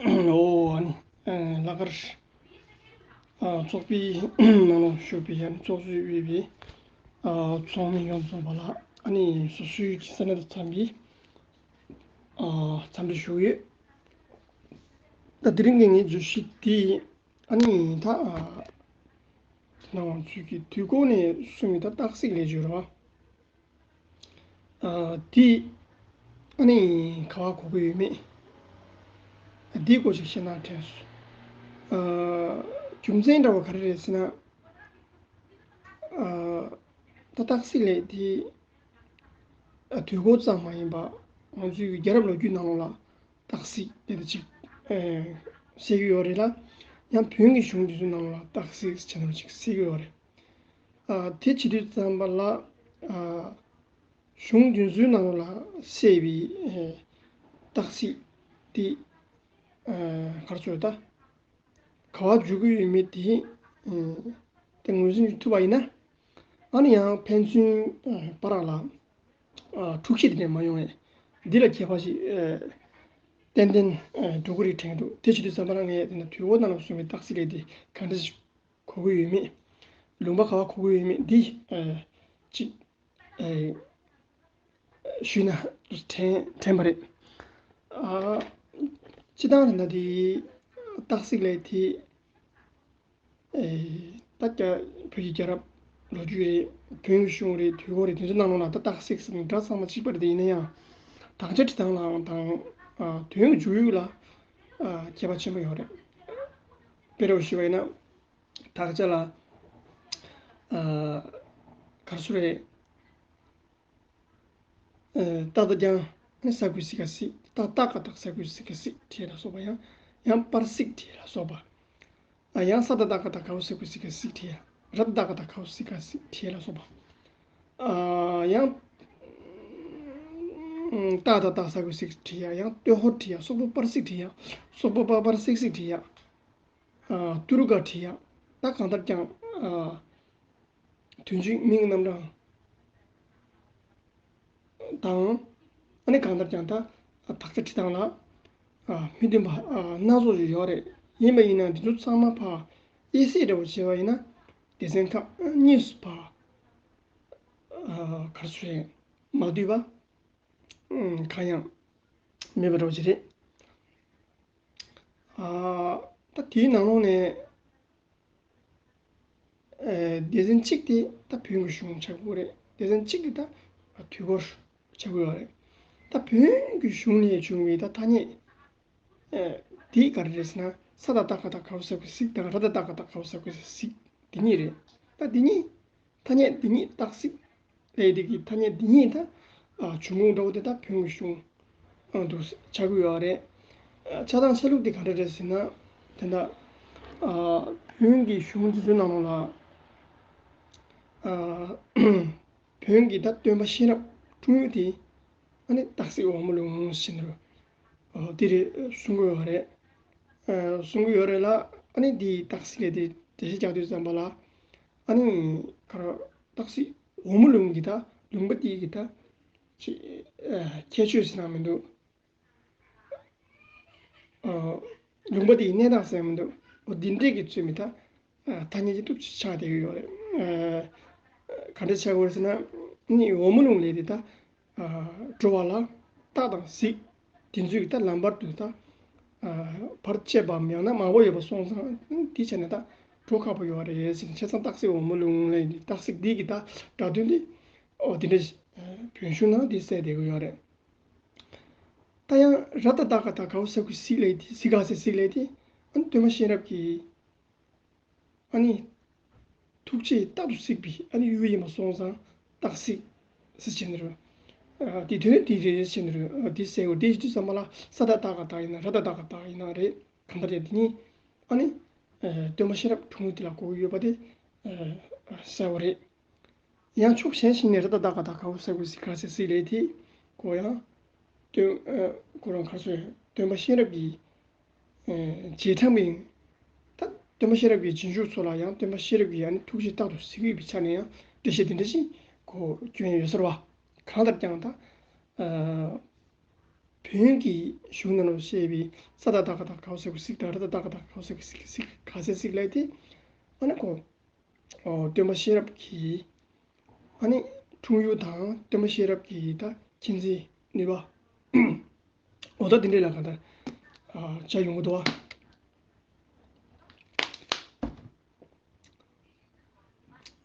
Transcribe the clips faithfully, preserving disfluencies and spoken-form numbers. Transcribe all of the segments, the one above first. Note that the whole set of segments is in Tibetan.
ཨོ་ཨ་ནི་ལྷག་དཀར་ཚོགས་པའི་ནང་ལ་ཞུགས་པའི་ཨ་ནི་ཚོགས་གཙོས་ཡོད་པའི་ཚོགས་མི་ཡོངས་རྫོགས་པ་ལ་ཨ་ནི་སོ་སོའི་ས་གནས་དང་འཚམས་པའི་འཚམས་འདྲི་ཞུ་ཡོད། ད་དེ་རིང་གི་ངའི་བརྗོད་གཞི་དེ་ཨ་ནི་ད་ནང་ཚུད་ཀྱི་དུས་འཁོར་ནས་གསུངས་པའི་ད་རྟགས་གཟིགས་ལས་བརྗོད་རོགས། དེ་ཨ་ནི་ག་བ་གོ་གི་ཡོད་མེད། འདིའི་སྐོར་ཞིག་བཤད་ན་དྲན་སོང་། རྒྱུ་མཚན་འདྲ་བ་ག་རེ་རེད་ཟེར་ན། ད་རྟགས་གཟིགས་ལས་དེ་དུས་འཁོར་ཙམ་མ་ཡིན་པ་ང་ཚོའི་རྒྱལ་རབས་ལོ་རྒྱུས་ནང་ལ་རྟགས་གཟིགས་དེ་འདྲ་ཅིག་གསལ་གྱི་ཡོད་རེད་ལ། ཡང་བོན་གྱི་གཞུང་འདི་ཚོའི་ནང་ལ་རྟགས་གཟིགས་ཟེར་ནས་ཅིག་གསལ་གྱི་ཡོད་རེད། དེ་བྱེད་དུས་ཙམ་པ་ལ་གཞུང་འདི་ཚོའི་ནང་ལ་གསལ་བའི་རྟགས་གཟིགས་དེ་ག་རེ་ཟེར་ད། ག་བ་འཇུག་གི་ཡོད་མེད་དེ་དེ་ངོས་འཛིན་ཐུབ་པ་ཡིན་ན། ཨ་ནི་ཡང་ཕན་ཚུན་བར་ལ་འཁྲུག་གཞི་དེ་འདྲ་མ་ཡོང་བས། འདི་ལ་ཁྱད་པར་ཞིག་ཏན་ཏན་འགྲོ་གི་རེད་དྲན་གྱི་འདུག་དེ་བྱེད་དུས་ཙམ་པ་ལ་ངས་དེ་ནི་དུས་འཁོར་ནང་ལ་གསུངས་པའི་རྟགས་གཟིགས་ལས་དེ་ག་འདྲ་ཞིག་གོ་གི་ཡོད་མེད། ལུང་པ་ག་བ་གོ་གི་ཡོད་མེད་འདི་གཅིག་ཞུས་ན་དྲན་དྲན་པ་རེད། ཨ་སྤྱིར་བཏང་ད་ལྟ་དེ་རྟགས་གཟིགས་ལས་དེ་ད་རྒྱ་བོད་ཀྱི་རྒྱལ་རབས་ལོ་རྒྱུས་རེད། བོན་གྱི་གཞུང་རེད། དུས་འཁོར་རེད། དེ་ཚོའི་ནང་ལོགས་ལ་ད་རྟགས་གཟིགས་ཟེར་ནས་སྒྲ་ཚང་མ་གཅིག་པ་རེད། དེ་ཡིན་ན་ཡང་དག་ཆ་འབྲི་སྟངས་ལའང་དང་དོན་གྱི་འཇུག་ཡུལ་ལ་ཁྱད་པར་ཆེན་པོ་ཡོད་རེད། དཔེ་འདྲ་བོ་ཞུས་པ་ཡིན་ན་དག་ཆ་ལ་ག་རེ་ཟེར་རེད། ཏ་ད་ཀྱང་ས་ཀུ་སི་ཀ་སི། ཏ་ཏ་ཀ་ཏ་ས་ཀུ་སི་ཀ་སི་བྲིས་ལ་སོགས་པ། ཡང་ཡང་པར་སིག་བྲིས་ལ་སོགས་པ། ཡང་ས་ཏ་ཏ་ཀ་ཏ་གའོ་ས་ཀུ་སི་ཀ་སི་བྲིས། ར་ཏ་ཏ་ཀ་ཏ་གའོ་སི་ཀ་སི་བྲིས་ལ་སོགས་པ། ཡང་ཏ་ད་ཏ་ས་ཀུ་སི་བྲིས། ཡང་ཏོ་ཧོ་བྲིས། སོག་པོ་པར་སིག་བྲིས། སོག་པོ་པ་པར་སིག་སིག་བྲིས། ཏུ་རུ་ཀ་བྲིས། ད་གང་ལྟར་ཀྱང་དོན་གཅིག་མིང་རྣམ་གྲངས་དང་། ཨ་ནི་གང་ལྟར་ཀྱང་ད་དག་ཆ་བྲི་སྟངས་ལ་མི་མཐུན་པ་སྣ་ཚོགས་ཤིག་ཡོད་རེད། ཡིན་པ་ཡིན་ན་འདི་ཚོ་ཚང་མ་ཕར་དབྱེ་གསེས་འདྲ་བོ་བྱས་པ་ཡིན་ན་སྡེ་ཚན་ཁག་གཉིས་སུ་ཕར་ག་རེ་ཟེར་མ་བསྡུས་པ་གང་ཡང་མེད་པ་འདྲ་བོ་ཞིག་རེད། ད་དེའི་ནང་ལོགས་ནས། སྡེ་ཚན་གཅིག་དེ་ད་བོན་གྱི་གཞུང་ཆགས་ཀྱི་ཡོད་རེད། སྡེ་ཚན་གཅིག་དེ་ད་དུས་འཁོར་ཆགས་ཀྱི་ཡོད་རེད། ད་བོན་གྱི་གཞུང་ནས་བྱུང་བའི་ད་ཐ་སྙད་དེ་ག་རེ་རེད་ཟེར་ན། ས་ཏ་ཏ་ཀ་ཏ་གའོ་ས་ཀུ་སི་དང་། ར་ཏ་ཏ་ཀ་ཏ་གའོ་ས་ཀུ་སི་དེ་གཉིས་རེད། ད་དེ་གཉིས་ཐ་སྙད་དེ་གཉིས་རྟགས་གཟིགས་ལས་དེ་གི་ཐ་སྙད་དེ་གཉིས་ད་འབྱུང་ཁུངས་འདྲ་བོ་དེ་ད་བོན་གྱི་གཞུང་དུ་ཆགས་ཀྱི་ཡོད་རེད། ཆགས་སྟངས་ཆགས་ལུགས་དེ་ག་འདྲ་རེད་ཟེར་ན། དེ་འདྲ་བོན་གྱི་གཞུང་འདི་ཚོའི་ནང་ལོགས་ལ་བོན་གྱི་ད་སྟོན་པ་གཤེན་རབ་འཁྲུངས་ཡུལ་དེ་ཨ་ནི་སྟག་གཟིག་འོལ་མོ་ལུང་ཟེར་ནས་དེ་རེད་གསུང་གི་ཡོད་རེད། གསུང་གི་ཡོད་རེད་ལ། ཨ་ནི་འདི་སྟག་གཟིག་ལས་དེ་འགྲེལ་བཤད་རྒྱག་དུས་ཙམ་པ་ལ། ཨ་ནི་ག་རེ། སྟག་གཟིག་འོལ་མོ་ལུང་གི་ད་ལུང་པ་དེ་གི་ད་ཅིག་ཁྱད་ཆོས་ཟེར་ན་མི་འདུག་ལུང་པ་དེ་གི་གནས་སྟངས་ཟེར་ན་མི་འདུག་འོ་འདི་འདྲས་ཀྱི་ཚུལ་མི་ད་ཐ་སྙད་ཀྱི་སྟོབས་ཅིག་ཆགས་བསྡད་ཀྱི་ཡོད་རེད། ག་འདྲས་ཆགས་ཀྱི་ཡོད་རེད་ཟེར་ན། ཨ་ནི་འོལ་མོ་ལུང་ལས་དེ་ད་འགྲོ་བ་ལ་སྟག་དང་གཟིག་དེ་ཚོས་ད་ལམ་བར་དུ་ད་བར་ཆད་པའམ་ཡང་ན་མང་པོ་ཡོད་པ་སོང་ཙང་དེ་བྱས་ནས་ད་འགྲོ་ཁག་པོ་ཡོད་རེད་ཟེར། བྱས་ཙང་སྟག་གཟིག་འོལ་མོ་ལུང་ལས་སྟག་གཟིག་འདི་གི་ད་སྒྲ་དོན་དེ་འོ་དེ་འདྲ་བོན་གཞུང་ནང་དེ་གསལ་བསྡད་ཀྱི་ཡོད་རེད། ད་ཡང་ར་ཏ་ཏ་ཀ་ཏ་གའོ་ས་ཀུ་སི་ལས་དེ་གཟིག་ག་ས་གཟིག་ལས་དེ་ཨ་ནི་སྟོན་པ་གཤེན་རབ་ཀྱི་ཨ་ནི། ཐུགས་རྗེས་རྟག་ཏུ་གཟིགས་པའི་ཨ་ནི་ཡུལ་ཡིན་པ་སོང་ཙང་སྟག་གཟིག་ཟེར་བྱས་ནས་རེད། དེ་དོན་དེ་རེད་ཟེར་ནས་རེད། དེ་གསལ་བོ་དེ་ཡིན་དུས་ཙམ་པ་ལ་ས་ཏ་ཏ་ཀ་ཏ་ཡིན་ན་ར་ཏ་ཏ་ཀ་ཏ་ཡིན་ན་རེད། གང་ལྟར་ཡང་དེ་གཉིས་ཨ་ནི་སྟོན་པ་གཤེན་རབ་འཁྲུངས་ཡུལ་དེ་ལ་གོ་གི་ཡོད་པ་དེ་གསལ་བོ་རེད། ཡང་ཕྱོགས་གཞན་ཞིག་ནས་ར་ཏ་ཏ་ཀ་ཏ་གའོ་ས་ཀུ་སི་ག་ས་གཟིག་ལས་དེ་གོ་ཡང་སྟོན་ཁོ་རང་ག་ཚོད་སྟོན་པ་གཤེན་རབ་ཀྱི་རྗེས་འབྲང་མིན། ད་སྟོན་པ་གཤེན་རབ་ཀྱི་རྗེས་འཇུག་ཚོ་ལ་ཡང་སྟོན་པ་གཤེན་རབ་ཀྱི་ཨ་ནི་ཐུགས་རྗེ་རྟག་ཏུ་གཟིགས་ཡོད་པའི་ཆ་ནས་ཡང་འགྲེལ་བཤད་འདི་འདྲ་ཞིག་གོ་སྐྱོན་ཡོད་ཟེར་བ། གང་ལྟར་ཀྱང་ད་ བོན་གྱི་གཞུང་ནང་ལ་བཤད་པའི་ས་ཏ་བཏགས་སྒ་བཏགས་སྒའོ་ཟེར་དགོས་ཚིག་དང་། ར་ཏ་བཏགས་རྒ་བཏགས་རྒོ་ཟེར་དགོས་ཚིག་ཚིག་ག་ཟེར་ཚིག་ལབ་དེ། ཨ་ནི་ཁོ་ཨོ་སྟོན་པ་གཤེན་རབ་ཀྱི་ཨ་ནི་འཁྲུངས་ཡུལ་དང་། སྟོན་པ་གཤེན་རབ་ཀྱི་ད་མཁྱེན་བརྩེའི་ནུས་པ། འོ་ད་འདི་འདྲས་ལ་གང་ལྟར་ཨ་བྱ་ཡོང་གི་འདུག་བ།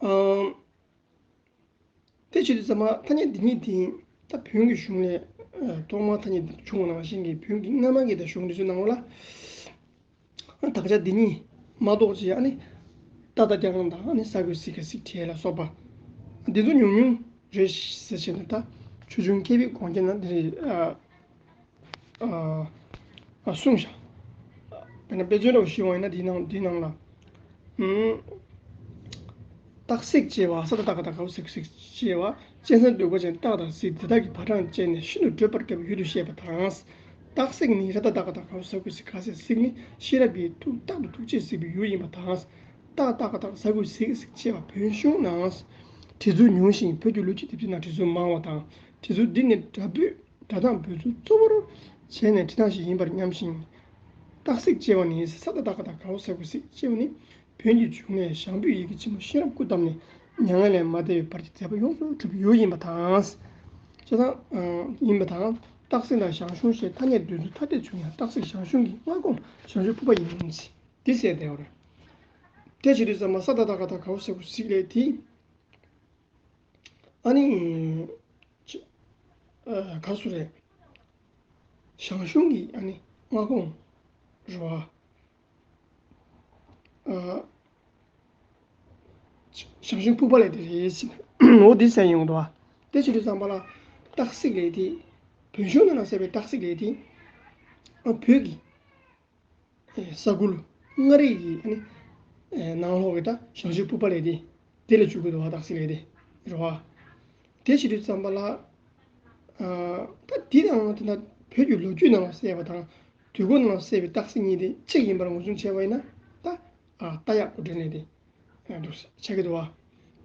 ཨམ། དེ་བྱེད་དུས་ཙམ་པ་ཐ་སྙད་འདི་ཉིད་དེ་ད་བོན་གྱི་གཞུང་ལས་ཨ་ཐོག་མར་ཐ་སྙད་འདི་བྱུང་བ་ནང་བཞིན་གྱི་བོན་གྱི་སྔ་མ་གི་ད་གཞུང་འདི་ཚོའི་ནང་ལ། ཨ་དག་ཆ་འདི་གཉིས་མ་གཏོགས་ཅིག་ཨ་ནི་ཏ་བཏགས་ཀྱང་དང་། ཨ་ནི་ས་དགོས་ཚིག་ག་ཚིག་ཁྲལ་ལ་སོགས་པ་འདི་ཚོ་ཉུང་ཉུང་རེད་ཟེར་བྱས་ནས། ད་ཆོས་འབྱུང་མཁས་པའི་དགོངས་རྒྱན་ནང་འདི་རེད། ཨ་ཨ་ཨ་གསུངས་བཞག་དཔེར་ན་དཔེ་མཛོད་འདྲ་བོ་ཞིག་ཡོང་བ་ཡིན་ན། འདིའི་ནང་འདིའི་ནང་ལ། ཨུམ། སྟག་གཟིག་ཅེས་པ། ས་ཏ་བཏགས་སྒ་བཏགས་སྒའོ་ཟེར་དགོས་ཚིག་ཅེས་པ། གཅན་གཟན་གདོལ་པ་ཅན་སྟག་དང་གཟིག་འདི་དག་གི་བ་གྲངས་བཅད་ནས་ཤིན་ཏུ་འགྲོས་པར་བརྒྱབ་པའི་ཡུལ་དུ་བཤད་པ་དང་། སྟག་གཟིག་ནི། ར་ཏ་བཏགས་རྒ་བཏགས་རྒོ་ཟེར་དགོས་ཚིག་ག་ཟེར་གཟིག་ནི་གཤེན་རབ་ཀྱི་ཐུགས་རྟག་ཏུ་ཐུགས་རྗེས་གཟིགས་པའི་ཡུལ་ཡིན་པ་དང་། སྟག་བཏགས་སྒ་བཏགས་ཟ་དགོས་ཚིག་ཅེས་པ་བོན་གཞུང་ནང་བྲིས་ཚུལ་ཉུང་ཞིང་། བོད་ཀྱི་ལོ་རྒྱུས་དེབ་ཐེར་ནང་བྲིས་ཚུལ་མང་བ་དང་། བྲིས་ཚུལ་འདི་ནི་སྒྲ་བོད་སྒྲ་གདངས་བོད་ཚུལ་གཙོ་བོར་བྱས་ནས་བྲིས་སྟངས་ཤིག་ཡིན་པར་སྙམ་ཞིང་། སྟག་གཟིག་ཅེས་པ་ནི་ས་ཏ་བཏགས་སྒ་བཏགས་སྒའོ་ཟེར་དགོས་ཚིག་ཅེས་པ་ནི་བོན་གྱི་འབྱུང་གནས་ཞང་བོད་ཡི་གེ་ཆེན་མོ་གཤེན་རབ་སྐུ་བལྟམས་ནས་མྱ་ངན་ལས་མ་འདས་པའི་བར་གྱི་མཛད་པ་ཡོངས་སུ་གྲུབ་པའི་ཡུལ་ཡིན་པ་དང་། ཅེས་དང་། ཡིན་པ་དང་། སྟག་གཟིག་དང་ཞང་ཞུང་ཞེས་ཐ་སྙད་འདོན་ཚུལ་ཐ་དད་བྱུང་ཡང་། སྟག་གཟིག་ཞང་ཞུང་གི་སྔ་དགོངས་ཞང་ཞུང་ཕུར་པ་ཡིན། འདི་གསལ་བསྡད་པ་རེད། དེ་བྱེད་དུས་ཙམ་པ་ས་ཏ་བཏགས་སྒ་བཏགས་སྒའོ་ཟེར་དགོས་ཚིག་ལས་དེ། ཨ་ནི། ཅི། ཨ། ག་རེ་ཟེར་རེད། ཞང་ཞུང་གི་ཨ་ནི་སྔ་དགོངས་རེད་བ། ཨ། ཞང་ཞུང་ཕུར་པ་ལས་དེ་རེད་ཟེར། འོ་འདི་གསལ་ཡོང་འདུག་བ། དེ་བྱེད་དུས་ཙམ་པ་ལ་སྟག་གཟིག་ལས་དེ། བོན་གཞུང་ནང་ལ་གསལ་བའི་སྟག་གཟིག་ལས་དེ། ཨ། བོད་ཀྱི་ས་ཁུལ་མངའ་རིས་ཀྱི་ཨ་ནི་ནང་ལོགས་ཀྱི་ད་ཞང་ཞུང་ཕུར་པ་ལས་དེ། དེ་ལ་འཇུག་གི་འདུག་བ། སྟག་གཟིག་ལས་དེ་རེད་བ། དེ་བྱེད་དུས་ཙམ་པ་ལ། ཨ། ད་འདི་དང་དེ་ན་བོད་ཀྱི་ལོ་རྒྱུས་ནང་ལ་གསལ་བ་དང་། དུས་འཁོར་ནང་ལ་གསལ་བའི་སྟག་གཟིག་གཉིས་དེ་གཅིག་ཡིན་པར་ངོས་འཛིན་བྱས་པ་ཡིན་ན། ད། ཨ། རྟ་གཡག་དགུ་སྦྲེལ་ལས་དེ། ཨ། འདུག་ཆགས་ཀྱི་འདུག་བ།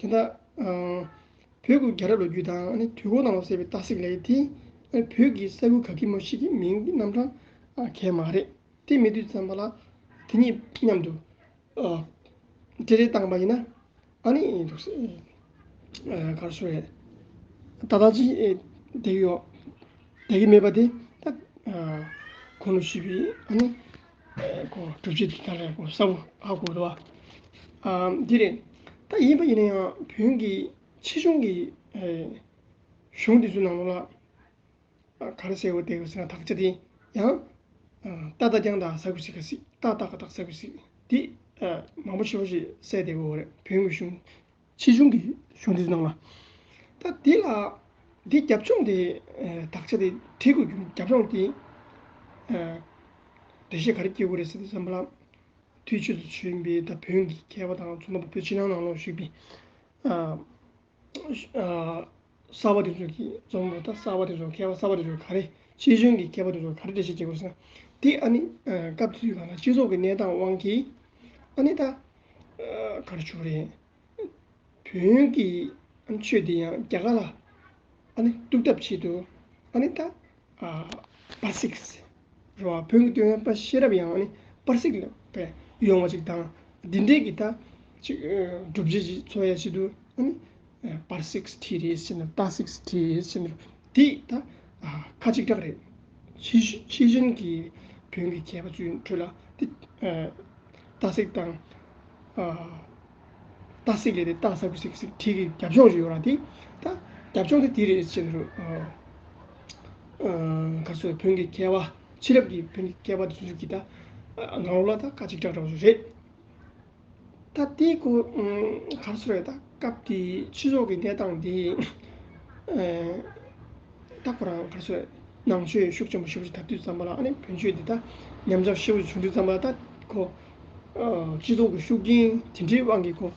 དེ་ད། ཨ། བོད་ཀྱི་རྒྱལ་རབས་ལོ་རྒྱུས་དང་ཨ་ནི་དུས་འཁོར་ནང་ལ་གསལ་བའི་སྟག་གཟིག་ལས་དེ། ཨ། བོད་ཀྱི་ས་ཁུལ་ག་གེ་མོ་ཞིག་གི་མིང་གི་རྣམ་གྲངས་ཨ་གང་ཡང་མ་རེད། དེ་མེད་དུས་ཙམ་པ་ལ་དེ་གཉིས་མཉམ་དུ་ཨ་འབྲེལ་བཏང་པ་ཡིན་ན། ཨ་ནི་འདུག་སེ། ཨ། ག་རེ་ཟེར་རེད། ད་ལྟ་ཅི་བསྡད་ཡོད། བསྡད་ཀྱི་མེད་པ་དེ་ད། ཨ། གོང་དུ་ཞུས་པའི་ཨ་ནི། ཨ། ཁོ་སྒྲུབ་བྱེད་དེ་ག་ལ་ཁོ་གསལ་པོ་ཧ་གོ་འདུག་བ། ཨ། འདི་རེད། ད་ཡིན་པ་ཡིན་ན་ཡང་བོན་གྱི་ཆེ་ཆུང་གི། ཨ། གཞུང་འདི་ཚོའི་ནང་ལོགས་ལ། ཨ། ག་རེ་ཟེར་དགོས་བསྡད་ཡོད་ཟེར་ན། དག་ཆ་དེ་ཡང་། ཨ། ཏ་བཏགས་ཀྱང་དང་ཟ་དགོས་ཚིག་ག་ཚིག་ཏ་བཏགས་སྒ་བཏགས་ཟ་དགོས་ཚིག་འདི། ཨ། མང་པོ་ཞེ་པོ་ཞིག་གསལ་བསྡད་ཡོད་རེད། བོན་གྱི་གཞུང་ཆེ་ཆུང་གི་གཞུང་འདི་ཚོའི་ནང་ལ། ད་འདི་ལ་འདི་རྒྱབ་ལྗོངས་དེ། ཨ། དག་ཆ་དེ་བྲིས་དགོས་རྒྱུ་རྒྱབ་ལྗོངས་དེ། ཨ། འགྲེལ་བཤད་ག་རེ་སྐྱེལ་དགོས་རེད་ཟེར་དུས་ཙམ་པ་ལ། དུས་ཕྱིས་སུ་བྱོན་པའི་ད་བོན་གྱི་མཁས་པ་དང་། མཚོ་སྔོན་པོ་བོད་ཕྱི་ནང་ནང་ལོགས་བཞུགས་པའི། ཨ། ཨ། གསར་བ་དེ་ཚོ་གིས། འཛོམས་པ་ད་གསར་བ་དེ་ཚོ། མཁས་པ་གསར་བ་དེ་ཚོ་ག་རེ། ཆེ་ཆུང་གི་མཁས་པ་དེ་ཚོ་ག་རེ་འགྲེལ་བཤད་བྱེད་དགོས་ཟེར་ན། དེ་ཨ་ནི། ཨ། སྐབས་དེ་དུས་གང་ལ་སྤྱི་ཚོགས་ཀྱི་གནས་སྟངས་དབང་གིས་ཨ་ནི་ད། ཨ། ག་རེ་ཞུ་དགོས་རེད། བོན་གྱི་ཆོས་དེ་ཡང་རྒྱ་གར་ལ་ཨ་ནི་གཏུག་ཐབས་ཆེད་དུ་ཨ་ནི་ད། ཨ། པར་སིག་རེད་བ། བོན་གྱི་སྟོན་པ་གཤེན་རབ་ཡང་ཨ་ནི་པར་སིག་ལ་བས་ཡོང་བ་ཅིག་དང་། འདི་འདྲའི་གི་ད་ཅིག་ཨ། སྒྲུབ་བྱེད་ཅིག་འཚོལ་ཡ་ཆེད་དུ་ཨ་ནི། ཨ། པར་སིག་བྲིས་རེད་ཟེར་ན། ཏ་སིག་བྲིས་རེད་ཟེར་ན། དེ་ད། ཨ། ཁ་གཅིག་གྲགས་རེད། ཕྱི་ཕྱི་ཕྱི་ཕྱིན་གྱི་བོན་གྱི་མཁས་པ་ཚོའི་ཁྲོད་ལ་དེ། ཨ། ཏ་སིག་དང་། ཨ། ཏ་སིག་ལས་དེ་ཏ་ཟ་དགོས་ཚིག་ག་ཚིག་བྲིས་ཀྱི་རྒྱབ་ལྗོངས་ཤིག་ཡོད་ར། དེ་ད་རྒྱབ་ལྗོངས་དེ་དེ་རེད་ཟེར་ན། ཨ། ཨ། ག་རེ་ཟེར། བོན་གྱི་མཁས་པ། ཕྱི་རབས་ཀྱི་བོན་གྱི་མཁས་པ་དེ་ཚོ་གི་ད། ཨ། ནང་ལོགས་ལ་ད་ཁ་གཅིག་གྲགས་འདྲ་བོ་ཞིག་རེད། ད་དེ་ཁོ། ཨ། ག་རེ་ཟེར་རེད། ད་སྐབས་དེའི་སྤྱི་ཚོགས་ཀྱི་གནས་སྟངས་དེ། ཨ། ད་ཁོ་རང་ག་རེ་ཟེར། ནང་ཆོས་ཤུགས་ཆེན་པོ་ཞེ་པོ་ཞིག་དར་དུས་ཙམ་པ་ལ། ཨ་ནི་བོན་ཆོས་འདི་ད་ཉམས་ཆག་ཞེ་པོ་ཞིག་བྱུང་དུས་ཙམ་པ་ལ། ད་ཁོ། ཨ། སྤྱི་ཚོགས་ཀྱི་ཤུགས་རྐྱེན་དེ་འདྲའི་དབང་གིས་ཁོ།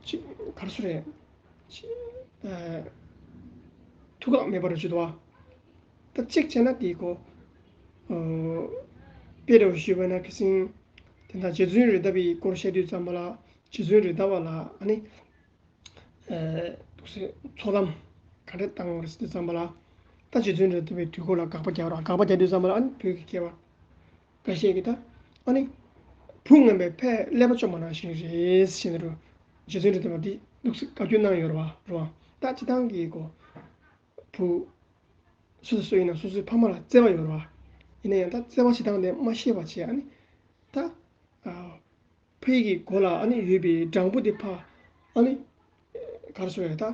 ཅི། ག་རེ་ཟེར་རེད། ཅི། ཨ། ཐུགས་ཁག་མེད་པ་རུ་བྱེད་དོ། ད་གཅིག་བྱས་ན་དེ་ཁོ། ཨ། དཔེ་འདྲ་བོ་ཞུས་པ་ན། ཁ་སང་དེ་འདྲ་རྗེ་བཙུན་རེད་མདའ་བའི་སྐོར་བཤད་དུས་ཙམ་པ་ལ། རྗེ་བཙུན་རེད་མདའ་བ་ལ་ཨ་ནི། ཨ། འདུག་སེ་ཚོགས་ལམ་ག་འདྲ་བཏང་བ་རེད་ཟེར་དུས་ཙམ་པ་ལ། ད་རྗེ་བཙུན་རེད་འདུག་པའི་དུས་འཁོར་ལ་དགག་པ་རྒྱག་རོགས། དགག་པ་རྒྱག་དུས་ཙམ་པ་ལ་ཨ་ནི་བོད་ཀྱི་མཁས་པ་འགའ་ཤས་ཀྱིས་ད་ཨ་ནི་བུ་ངན་པའི་ཕས་ཀླད་པ་བཅོམ་པ་ནང་བཞིན་རེད་ཟེར་ནས་རོ། རྗེ་བཙུན་རེད་འདུག་པ་འདི་ལུགས་སྲོལ་བཀའ་བཀྱོན་གནང་ཡོད་རེད་བ་རོ། ད་སྤྱི་བཏང་གི་གོ་བུ་སུ་དང་སུ་ཡིན་ན་སོ་སོའི་ཕ་མ་ལ་བརྩེ་བ་ཡོད་རེད་བ། ཡིན་ན་ཡང་ད་བརྩེ་བ་བྱེད་སྟངས་དེ་མ་ཤེས་པ་བྱས་ཨ་ནི་ད་ཕ་ཡི་གི་མགོ་ལ་ཨ་ནི་ཡོད་པའི་སྦྲང་བུ་དེ་ཕ་ཨ་ནི་ག་རེ་ཟེར་ཡ་ད།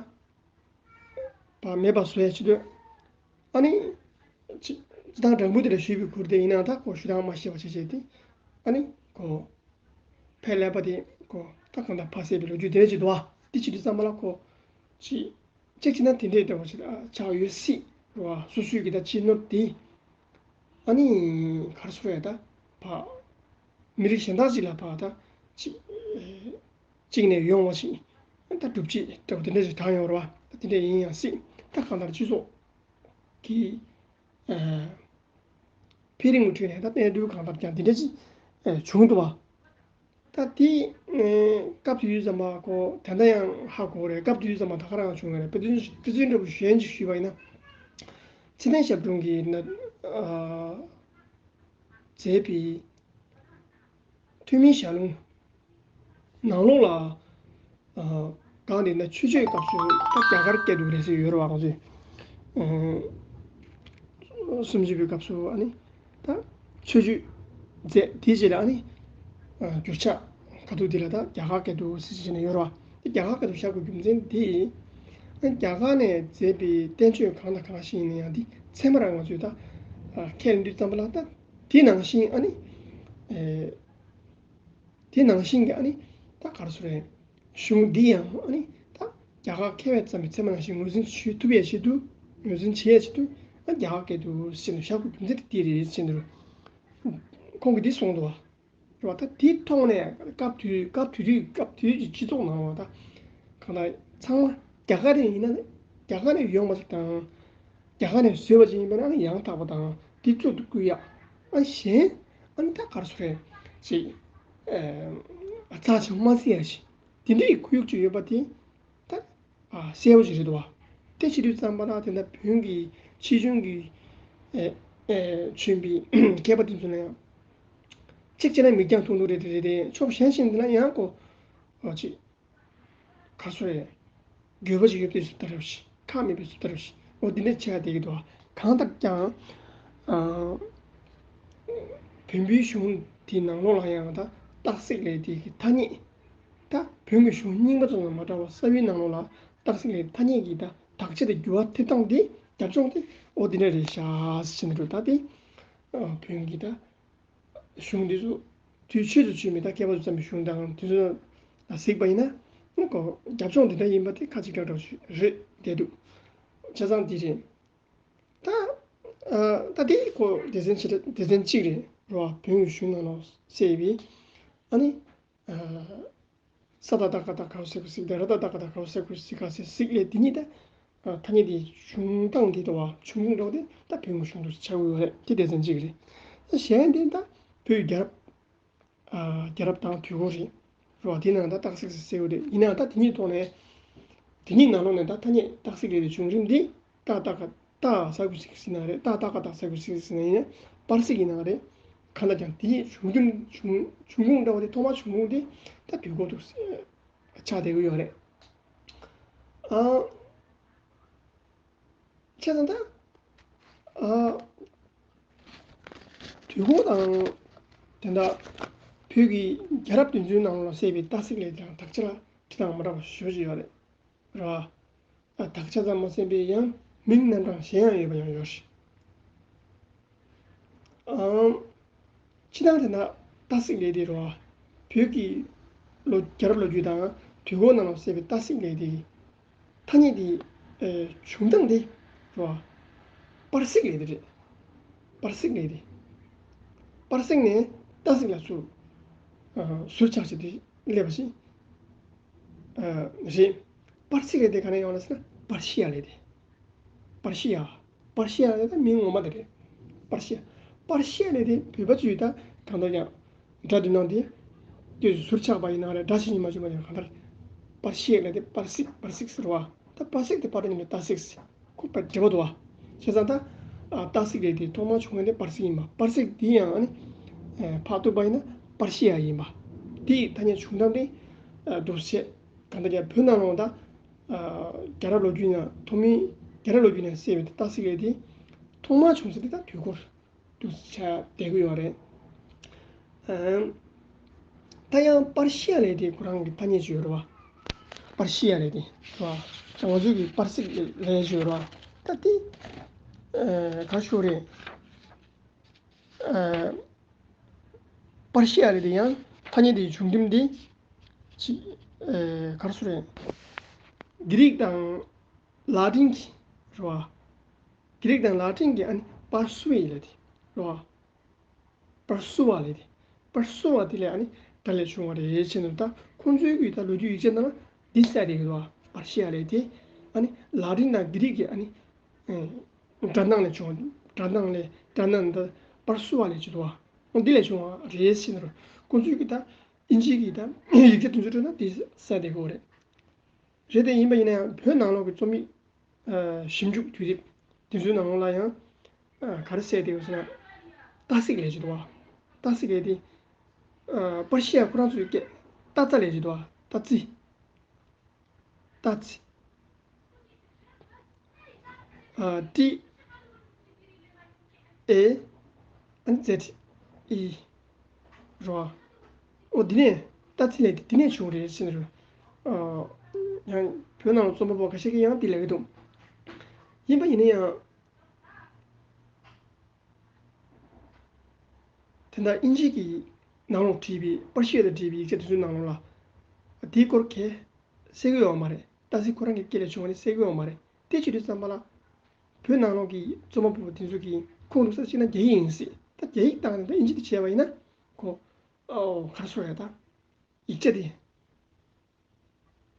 པ་མེད་པ་བཟོ་ཡ་ཆེད་དུ། ཨ་ནི། ཅི། ཅི་དང་སྦྲང་བུ་དེ་ལ་ཞུས་པའི་ཁུར་དེ་ཡིན་ན་ད་ཁོ་ཞུ་སྟངས་མ་ཤེས་པ་བྱས་བྱས་ཏེ། ཨ་ནི། ཁོ། ཕའི་ཀླད་པ་དེ་ཁོ་ད་གང་ལྟར་ཕ་བསད་པའི་ལོ་རྒྱུས་དེ་འདྲ་ཅིག་འདུག་ཨ། དེ་བྱེད་དུས་ཙམ་པ་ལ་ཁོ། ཅི། གཅིག་བྱས་ན་དེ་འདྲའི་ལྟ་བུ་ཞིག་ཆགས་ཡོད་སྲིད། རོ། སོ་སོའི་གི་ད་ཅི་ནོར་དེ། ཨ་ནི། ག་རེ་ཟེར་ཡ་ད། ཕ། མི་རིགས་གཞན་དག་ཅིག་ལ་ཕ་ད། ཅི། གཅིག་ནས་ཡོང་བ་ཞིག་ད་སྒྲུབ་བྱེད་འདྲ་བོ་དེ་འདྲ་ཞིག་དྲངས་ཡོང་རེད་བ། ད་དེ་འདྲ་ཡིན་ཡང་སྲིད། ད་གང་ལྟར་སྤྱི་ཚོགས་ཀྱི་འཕེལ་རིམ་གྱི་ཁྲོད་ནས་ད་གནས་ཚུལ་གང་ལྟར་ཀྱང་དེ་འདྲ་ཞིག་བྱུང་འདུག་བ། ད་དེ་སྐབས་དེ་དུས་ཙམ་པ་ཁོ་ད་ལྟ་ཡང་ཧ་གོ་རེད། སྐབས་དེ་དུས་ཙམ་པ་ད་ག་རང་བྱུང་བ་རེད། དཔེ་མཚོན་དཔེ་མཚོན་འདྲ་བོ་གཞན་ཞིག་ཞུས་པ་ཡིན་ན། ཚེ་བརྟན་ཞབས་དྲུང་གིས་ན། མཛད་པའི་ཐོན་མིའི་ཞལ་ལུང་ནང་ལོགས་ལ། གང་དེ་ན་ཆོས་སྤྱོད་སྐབས་སུ་ད་རྒྱ་གར་སྐད་དུ་རེད་ཟེར་ཡོད་རེད་བ། ང་ཚོས་སུམ་ཅུ་པའི་སྐབས་སུ་ཨ་ནི་ད་ཆོས་སྤྱོད་མཛད་དེའི་རྗེས་ལ་ཨ་ནི་འགྱུར་ཕྱག་ཁ་ཐུག་དེ་ལ་ད་རྒྱ་གར་སྐད་དུ་ཟེར་བྱས་ནས་ཡོད་རེད་བ། དེ་རྒྱ་གར་སྐད་དུ་བཞག་དགོས་རྒྱུ་མཚན་དེ། རྒྱ་གར་ནས་མཛད་པའི་བསྟན་བཅོས་གང་དང་གང་ཞིག་ཡིན་ན་ཡང་དེ་ཚད་མ་རང་ང་ཚོས་ད་ཁས་ལེན་དུས་ཙམ་པ་ལ་ད། དེ་ནང་བཞིན་ཨ་ནི། དེ་ནང་བཞིན་གྱི་ཨ་ནི། ད་ག་རེ་ཟེར་རེད། གཞུང་འདི་ཡང་ཨ་ནི། ད་རྒྱ་གར་མཁས་པས་བརྩམས་པའི་ཚད་མ་ནང་བཞིན་ངོས་འཛིན་བྱེད་ཐུབ་ཡས་ཆེད་དུ། ངོས་འཛིན་བྱེད་ཡས་ཆེད་དུ། ཨ་རྒྱ་གར་སྐད་དུ་ཟེར་ནས་བཞག་དགོས་རྒྱུ་མཚན་དེ་རེད་ཟེར་ནས། ཁོང་གིས་འདི་གསུངས་འདུག་བ། རེད་བ། ད་དེ་ཐོག་ནས་སྐབས་དུས་སྐབས་དུས་དུས་སྐབས་དུས་ཀྱི་སྤྱི་ཚོགས་ནང་ལ་ད་གང་ལྟར་ཚང་མ་རྒྱ་གར་ནས་ཡིན་ན་རྒྱ་གར་ནས་ཡོང་བ་ཞིག་དང་། རྒྱ་གར་ནས་བཟོས་པ་ཅིག་ཡིན་པ་ན་ཨ་ནི་ཡང་དག་པ་དང་དེ་གཙོ་དུ་བཀུར་ཡ། ཨ་ནི་གཞན་ཨ་ནི་ད་ག་རེ་ཟེར་རེད་ཅིག་ཨ་རྩ་ཆེན་མ་བརྩི་ཡ་ཞིག་དེ་འདྲའི་ཁོར་ཡུག་ཅིག་ཡོད་པ་དེ་ད་ཨ་གསལ་པོ་ཞིག་རེད་འདུག་བ། དེ་བྱེད་དུས་ཙམ་པ་ད་དེ་འདྲ་བོན་གྱི་ཕྱིས་བྱུང་གི་ཨེ་ཨེ་བྱོན་པའི་མཁས་པ་དེ་ཚོ་ལ་ཡང་གཅིག་བྱས་ན་མིག་རྒྱང་ཐུང་ཐུང་རེད་དེ་རེད་དེ། ཕྱོགས་གཞན་ཞིག་འདི་ལ་ཡང་ཁོ་ཨ་ཅིག་ག་སོ་རེད། འགྱོད་པ་ཞིག་ཡོད་པའི་བཟོ་ལྟ་རབ་ཞིག་ཁག་མེད་པའི་བཟོ་ལྟ་རབ་ཞིག་འོ་འདི་འདྲ་ཆགས་བསྡད་ཀྱི་འདུག་གང་ལྟར་ཀྱང་། ཨ། བོན་པོའི་གཞུང་དེའི་ནང་ལོགས་ལ་ཡང་ད་སྟག་གཟིག་ལས་དེ་གི་ཐ་སྙད། ད་བོན་གྱི་གཞུང་རྙིང་པ་ཚོ་དང་མ་འདྲ་བར་གསར་བའི་ནང་ལོགས་ལ་སྟག་གཟིག་ལས་ཐ་སྙད་ཀྱི་ད་དག་ཆ་དེ་འགྱུར་བ་ཐེབས་སྟངས་དེ་རྒྱབ་ལྗོངས་དེ་འོ་འདི་འདྲ་རེད་ཤག་ཟེར་ནས་འགྲོ། ད་དེ་བོན་གྱི་ད། གཞུང་འདི་ཚོ་དུས་ཆེད་དུ་བྱོན་པའི་ད་མཁས་པ་ཚོ་བརྩམས་པའི་གཞུང་དང་དེ་ཚོ་ལ་གཟིགས་པ་ཡིན་ན་ཁོ་རྒྱབ་ལྗོངས་འདི་འདྲ་ཡིན་པ་དེ་ཁ་ཅིག་ཏག་ཏག་རེད་བསྡད་འདུག་བྱས་ཙང་འདི་རེད། ད་ཨ་ད་དེ་ཁོ་སྡེ་ཚན་ཆེ་སྡེ་ཚན་གཅིག་རེད་རོ། བོན་གྱི་གཞུང་ནང་ལ་གསལ་བའི་ཨ་ནི། ས་ད་ད་ག་ད་ག་ཟེར་གོ་ཟིག་ད་ར་ད་ད་ག་ད་ག་ཟེར་གོ་ཟིག་ག་ཟེར་གཟིག་ལས་དེ་ཉིད་ད། ཐ་སྙད་དེ་བྱུང་སྟངས་དེ་ད་བ་བྱུང་ཁུངས་འདྲ་བོ་དེ་ད་བོན་གྱི་གཞུང་དུ་ཆགས་ཡོད་རེད། དེ་སྡེ་ཚན་གཅིག་རེད། ད་གཞན་དེ་ད་བོད་རྒྱལ་རབས། རྒྱལ་རབས་དང་དུས་འཁོར་རེད། རེད་བ། དེ་ནང་ད་སྟག་གཟིག་ཟེར་ཡོད་རེད། ཡིན་ནའང་ད་དེ་ཉིད་ཐོག་ནས། དེ་ཉིད་ནང་ལོགས་ནས་ད་ཐ་སྙད་སྟག་གཟིག་ལས་དེ་བྱུང་རིམ་འདི། ཏག་ཏག་ག་ཏག་ས་ཁུ་སིག་ཟེར་ན་རེད། ཏག་ཏག་ག་ཏག་ས་ཁུ་སིག་ཟེར་ན་ཡིན་ན་པར་སིག་ཡིན་ན་རེད། གང་ལྟར་ཀྱང་དེ་ཡི་བྱུང་དོན་བྱུང་བྱུང་ཁུངས་འདྲ་བོ་དེ་ཐོག་མར་བྱུང་ཁུངས་དེ་ད་དུས་འཁོར་དུ་ཆགས་བསྡད་ཀྱི་ཡོད་རེད། ཨ། བྱས་ཙང་ད། ཨ། དུས་འཁོར་དང་། དེ་འདྲ། བོད་ཀྱི་རྒྱལ་རབས་དེ་ཚོའི་ནང་ལ་གསལ་བའི་སྟག་གཟིག་ལས་དེ་དང་དག་ཆ་ལ་ཁྱེད་དང་མ་འདྲ་བ་ཞེ་པོ་ཅིག་ཡོད་རེད། རེད་བ། དག་ཆ་ཙམ་མ་ཟད་པའི་ཡང་མིང་རྣམ་གྲངས་གཞན་ཡང་ཡོད་པ་ཡང་ཡོད་རེད། ཨང་། སྤྱིར་བཏང་དེ་ན་སྟག་གཟིག་ལས་དེ་རེད་བ། བོད་ཀྱི་ལོ་རྒྱལ་རབས་ལོ་རྒྱུས་དང་དུས་འཁོར་ནང་ལ་གསལ་བའི་སྟག་གཟིག་ལས་དེ། ཐ་སྙད་དེ། བྱུང་སྟངས་དེ། རེད་བ། པར་སིག་ལས་དེ་རེད། པར་སིག་ལས་དེ། པར་སིག་ནས་སྟག་གཟིག་ལ་ཟུར། ཟུར་ཆག་བྱས་ཏེ་སླེབས་པ་ཞིག་རེད། པར་སིག་ལས་དེ་ག་ནས་ཡོང་ལ་ཟེར་ན་པར་ཤི་ཡ་ལས་དེ། པར་ཤི་ཡ། པར་ཤི་ཡ་ལས་དེ་མིང་ངོ་མ་དེ་རེད། པར་ཤི་ཡ། པར་ཤི་ཡ་ལས་དེ་བོད་པ་ཚོས་ད་གང་ལྟར་ཀྱང་སྒྲ་དེ་ནང་དེ་དུས་སུ་ཟུར་ཆག་པ་ཡིན་ན་རེད། སྒྲ་ཤི་ཉི་མ་ཤི་མ་ཡིན་གང་ལྟར་པར་ཤི་ཡ་ལས་དེ་པར་སིག་པར་སིག་ཟེར་བ། ད་པར་སིག་དེ་པར་ཉིན་ལ་ཏ་སིག་ཁོ་པར་འབྲི་བ་འདུག་བ། བྱས་ཙང་ད་ཨ་རྟགས་གཟིགས་ལས་དེ་ཐོག་མར་བྱུང་བ་དེ་པར་གཟིགས་ཡིན་པ། པར་གཟིགས་དེ་ཡང་ཨ་ནི་ཨ་ཕར་གཏུགས་པ་ཡིན་ན་པར་ཤི་ཡ་ཡིན་པ། དེའི་ཐ་སྙད་བྱུང་སྟངས་དེ་ཨ་འདུག་སེ་བྱས། གང་ལྟར་ཀྱང་བོད་ནང་ལོགས་ད་ཨ་རྒྱལ་རབས་ལོ་རྒྱུས་ནང་ཐོག་མའི་རྒྱལ་རབས་ལོ་རྒྱུས་ནང་གསལ་བའི་རྟགས་གཟིགས་ལས་དེ་ཐོག་མར་བྱུང་ས་དེ་ད་དུས་འཁོར་དུ་ཆགས་བསྡད་ཀྱི་ཡོད་རེད། ཨམ། ད་ཡང་པར་ཤི་ཡ་ལས་དེ་ཁོ་རང་གི་ཐ་སྙད་ཅིག་ཡོད་རེད་བ། པར་ཤི་ཡ་ལས་དེ་རེད་བ། ང་ཚོའི་གི་པར་གཟིགས་ལས་ཅིག་ཡོད་རེད་བ། ད་དེ་ཨ་ག་རེ་ཞུ་རེད། ཨ་པར་ཤི་ཡ་ལས་དེ་ཡང་ཐ་སྙད་དེའི་བྱུང་ཁྲིམས་དེ་ཅིག་ཨ་ག་རེ་ཞུ་རེད། གྷི་རིག་དང་ལ་ཏིན་གྱི་རེད་བ། གྷི་རིག་དང་ལ་ཏིན་གྱི་ཨ་ནི་པར་སུ་ཝེ་ལས་དེ་རེད་བ། པར་སུ་ཝ་ལས་དེ། པར་སུ་ཝ་དེ་ལས་ཨ་ནི་ད་ལས་བྱུང་བ་རེད་ཟེར་ནས། ད་ཁོང་ཚོའི་གི་ད་ལོ་རྒྱུས་ཡིག་ཆ་ནང་ལ་འདི་གསལ་བསྡད་ཀྱི་འདུག་བ། པར་ཤི་ཡ་ལས་དེ་ཨ་ནི་ལ་ཏིན་དང་གྷི་རིག་གི་ཨ་ནི་སྒྲ་གདངས་ལས་བྱུང་བ། སྒྲ་གདངས་ལས་སྒྲ་གདངས་འདི་པར་སུ་ཝ་ལས་བྱུང་འདུག་བ། འདི་ལས་བྱུང་བ་རེད་ཟེར་ནས། ཁོང་ཚོའི་གི་ད་དབྱིན་ཇིའི་གི་ད་ཡིག་ཆ་དེ་ཚོའི་ཁྲོད་ན་དེ་གསལ་བསྡད་ཀྱི་ཡོད་རེད། རེད་དེ། ཡིན་པ་ཡིན་ན་ཡང་བོད་ནང་ལོགས་ཀྱི་རྩོམ་ཡིག་ཨ་ཞིབ་འཇུག་དུས་དེབ་དེ་ཚོའི་ནང་ལོགས་ལ་ཡང་ཨ་ག་རེ་གསལ་བསྡད་ཡོད་ཟེར་ན། རྟགས་གཟིགས་ལས་ཅིག་འདུག་བ། རྟགས་གཟིགས་ལས་དེ་ཨ་པར་ཤི་ཡ་ཁོ་རང་ཚོའི་སྐད་ཏ་ཙ་ལས་ཅིག་འདུག་བ། ཏ་ཙི། ཏ་ཙི། ཨ་ཏི། ཨེ། ཨ་ནི་ཛེད། ཨི། རོ། ཨོ་འདི་ནས་ཏ་ཙི་ལས་དེ་འདི་ནས་བྱུང་རེད་ཟེར་ནས་རོ། ཨ་ཡང་བོད་ནང་ལ་རྩོམ་པ་པོ་ཁ་ཤས་ཀྱིས་ཡང་འདི་ལབ་ཀྱི་འདུག་ཡིན་པ་ཡིན་ན་ཡང་། དེ་འདྲ་དབྱིན་ཇི་གི་ནང་ལོགས་བྲིས་པའི་པར་ཤི་ཡ་ལ་བྲིས་པའི་ཡིག་ཆ་དེ་ཚོའི་ནང་ལོགས་ལ་དེའི་སྐོར་གས་གསལ་གྱི་ཡོད་མ་རེད། ཏ་ཙི་ཁོ་རང་གི་སྐད་ལས་བྱུང་བ་ནི་གསལ་གྱི་ཡོད་མ་རེད། དེ་བྱེད་དུས་ཙམ་པ་ལ། བོད་ནང་ལོགས་ཀྱི་རྩོམ་པ་པོ་དེ་ཚོ་གིས་ཁོང་རུ་ས་ཕྱིན་ན་རྒྱ་ཡིག་ཡིན་སྲིད། ད་རྒྱ་ཡིག་བཏང་ནས་ད་དབྱིན་ཇི་དེ་བྱས་པ་ཡིན་ན་ཁོ། ཨོ་ག་རེ་ཟེར་ཡ་ད། ཡིག་ཆ་དེ་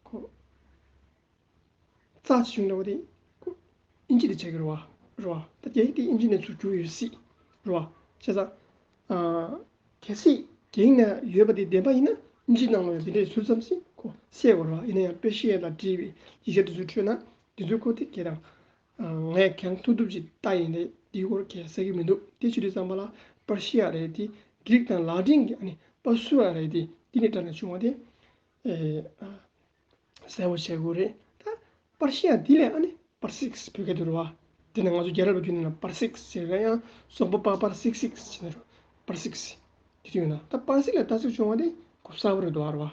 ཁོ། རྩ་ཆེ་ཆུང་འདྲ་བོ་དེ་ཁོ་དབྱིན་ཇི་དེ་བྱས་ཀྱི་རེད་བ། རེད་བ། ད་རྒྱ་ཡིག་དེ་དབྱིན་ཇི་ནས་ཚུར་བསྒྱུར་ཡོད་སྲིད། རེད་བ། བྱས་ཙང་། ཨ་གལ་སྲིད་རྒྱ་ཡིག་ནང་ཡོད་པ་དེ་བདེན་པ་ཡིན་ན། དབྱིན་ཇི་ནང་ལ་ཡང་དེ་འདྲས་ཟུར་ཙམ་ཞིག་ཁོ་གསལ་བ་རེད་བ། ཡིན་ན་ཡང་པར་ཤི་ཡ་ལ་བྲིས་པའི་ཡིག་ཆ་དེ་ཚོའི་ཁྲོད་ན་དེ་ཚོའི་སྐོར་དེ་གས་དང་། ཨ་ངས་གང་ཐུབ་ཐུབ་ཅིག་ལྟ་ཡིན་ཏེ། དེའི་སྐོར་གས་ཟེར་གྱི་མི་འདུག་དེ་བྱེད་དུས་ཙམ་པ་ལ་པར་ཤི་ཡ་རེད་དེ། གྷི་རིག་དང་ལ་ཏིན་གྱི་ཨ་ནི་པར་སུ་ཝ་རེད་དེ། དེ་ནས་དྲངས་ནས་བྱུང་བ་དེ། ཨེ་ཨ་གསལ་པོ་བྱེད་དགོས་རེད་ད། པར་ཤི་ཡ་འདི་ལས་ཨ་ནི་པར་སིག་བོད་སྐད་དུ་རེད་བ། དེ་ནས་ང་ཚོ་རྒྱལ་རབས་ལོ་རྒྱུས་ནང་ལ་པར་སིག་ཟེར་ན་ཡང་སོག་པོ་པ་པར་སིག་སིག་ཟེར་ནས་རེད། པར་སིག་དེ་དུས་ན་ད་པར་སིག་ལས་ཏ་སིག་བྱུང་བ་དེ་གོ་གསལ་པོ་རེད་འདུག་བ། རེད་བ།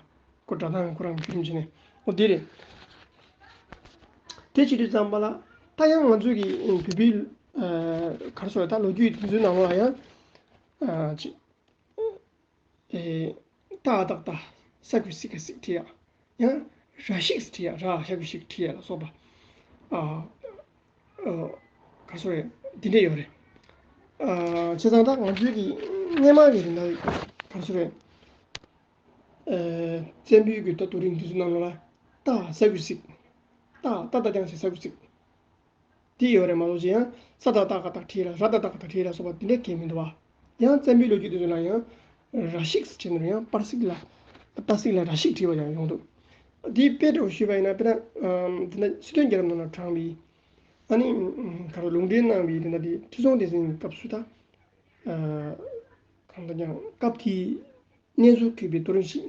ཁོ་སྒྲ་གདངས་ཁོ་རང་བརྒྱུད་རིམ་བྱས་ནས། འོ་དེ་རེད། དེ་བྱེད་དུས་ཙམ་པ་ལ་ད་ཡང་ང་ཚོས་ཀྱི་བོད་པའི་ཨ་ག་རེ་ཟེར་ད་ལོ་རྒྱུས་དེ་ཚོའི་ནང་ལ་ཡང་ཨ་ཅིག་ཨེ་ཏ་བཏགས་ཏ། ས་གི་སི་ག་སིག་བྲིས་ཡ། ཡང་ར་ཤིག་བྲིས་ཡ། ར་ཞབས་ཀྱུ་ཤིག་བྲིས་ཡ་ལ་སོགས་པ། ཨ་ཨ་ག་རེ་ཟེར་རེད། འདི་འདྲས་ཡོད་རེད། ཨ་བྱས་ཙང་ད་ང་ཚོའི་གི་སྔས་མ་གི་དེ་འདྲ་ག་རེ་ཟེར་རེད། ཨ་བཙན་པོའི་གི་ད་རྡོ་རིང་དེ་ཚོའི་ནང་ལ་ཏ་ས་གི་སིག་ཏ་ཏ་ཏ་རྐྱང་ཞིག་ས་གི་སིག་དེ་ཡོད་རེད་མ་གཏོགས་ཅི། ཡང་ས་ད་ཏ་ག་ཏ་བྲིས་ལ་ར་ད་ཏ་ག་ཏ་བྲིས་ལ་སོགས་པ་དེ་འདྲ་གང་ཡང་མི་འདུག་བ། ཡང་བཙན་པོའི་ལོ་རྒྱུས་དེ་ཚོ་ལ་ཡང་ར་ཤིག་ཟེར་ནས་ཡང་པར་སིག་ལ་ཏ་སིག་ལ་ར་ཤིག་བྲིས་པ་ཡང་ཡོང་འདུག་དེའི་དཔེ་འདྲ་བོ་ཞུས་པ་ཡིན་ན། དཔེར་ན་དེ་འདྲ་སྲིད་དོན་རྒྱལ་རབས་ནང་ལ་དྲངས་པའི་ཨ་ནི་ག་རེ་ལུང་འདྲེན་གནང་བའི་དེ་འདྲ་དེ་ཁྲི་སྲོང་ལྡེ་བཙན་གྱི་སྐབས་སུ་ད་གང་ལྟར་ཀྱང་སྐབས་དེའི་གནས་ཚུལ་འཁོད་པའི་རྡོ་རིང་ཞིག་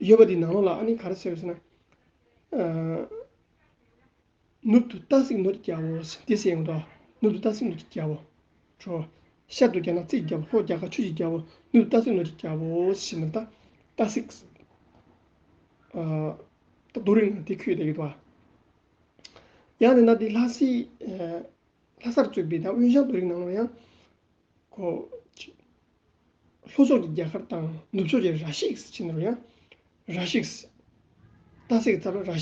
ཡོད་པ་འདི་ནང་ལོགས་ལ་ཨ་ནི་ག་རེ་ཟེར་ཟེར་ན། ནུབ་ཏུ་ཏ་སིག་ནོར་གྱི་རྒྱལ་པོ་ཟེར་ཏེ་ཟེར་ཡོང་འདུག་ནུབ་ཏུ་ཏ་སིག་ནོར་གྱི་རྒྱལ་པོ། གྲོ། ཤར་དུ་རྒྱ་ནག་རྩིས་ཀྱི་རྒྱལ་པོ། ལྷོ་རྒྱ་གར་ཆུ་ཀྱི་རྒྱལ་པོ། ནུབ་ཏུ་ཏ་སིག་ནོར་གྱི་རྒྱལ་པོ་ཟེར་ན་ད་ཏ་སིག་ད་རྡོ་རིང་ནང་དེ་འཁོད་བསྡད་ཀྱི་འདུག་ཡང་དེ་ན་དེ་ལྷ་སའི་ལྷ་སར་གཙོས་པའི་ད་དབོན་ཞང་རྡོ་རིང་ནང་ལ་ཡང་། ཁོ། ལྷོ་ཕྱོགས་ཀྱི་རྒྱ་གར་དང་ནུབ་ཕྱོགས་ཀྱི་ར་ཤིག་ཟེར་ནས་ཡང་། ར་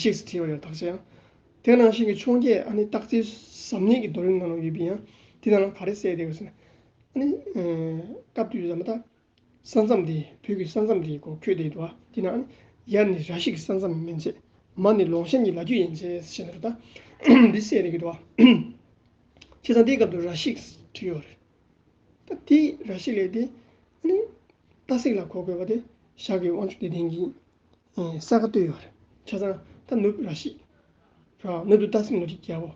ཤིག་དེ་ནང་བཞིན་གྱི་འཕྱོངས་རྒྱས་ཨ་ནི་སྟག་རྩེ་ཟམ་གཉེར་གྱི་རྡོ་རིང་ནང་ལ་ཡོད་པའི་ཡང་དེ་ནང་ལ་ག་རེ་གསལ་བསྡད་ཡོད་ཟེར་ན། ཨ་ནི། སྐབས་དུས་ཟ་མ་ད། ས་མཚམས་དེ་བོད་ཀྱི་ས་མཚམས་དེ་གོ་འཁོད་བསྡད་འདུག་བ། དེ་ནང་ཨ་ནི་ཡར་ནི་ར་ཤིག་ས་མཚམས་མན་ཆད། མར་ནི་ལོང་ཤན་གྱི་ལ་རྒྱུད་ཡན་ཆད་ཟེར་ནས་ད། འདི་གསལ་བསྡད་ཀྱི་འདུག་བ། བྱས་ཙང་དེའི་སྐབས་དུ་ར་ཤིག་བྲིས་ཡོད་རེད། ད་དེ་ར་ཤིག་ལས་དེ་ཨ་ནི་ཏ་སིག་ལ་གོ་དགོས་པ་དེ་ཞྭ་གི་དབང་ཕྱུག་དེ་ལྡན་གྱི་ས་ཁ་བཏོད་ཡོད་རེད། བྱས་ཙང་ད་ནུབ་ར་ཤིག་ར་ནུབ་ཏུ་ཏ་སིག་ནོར་གྱི་རྒྱལ་པོ།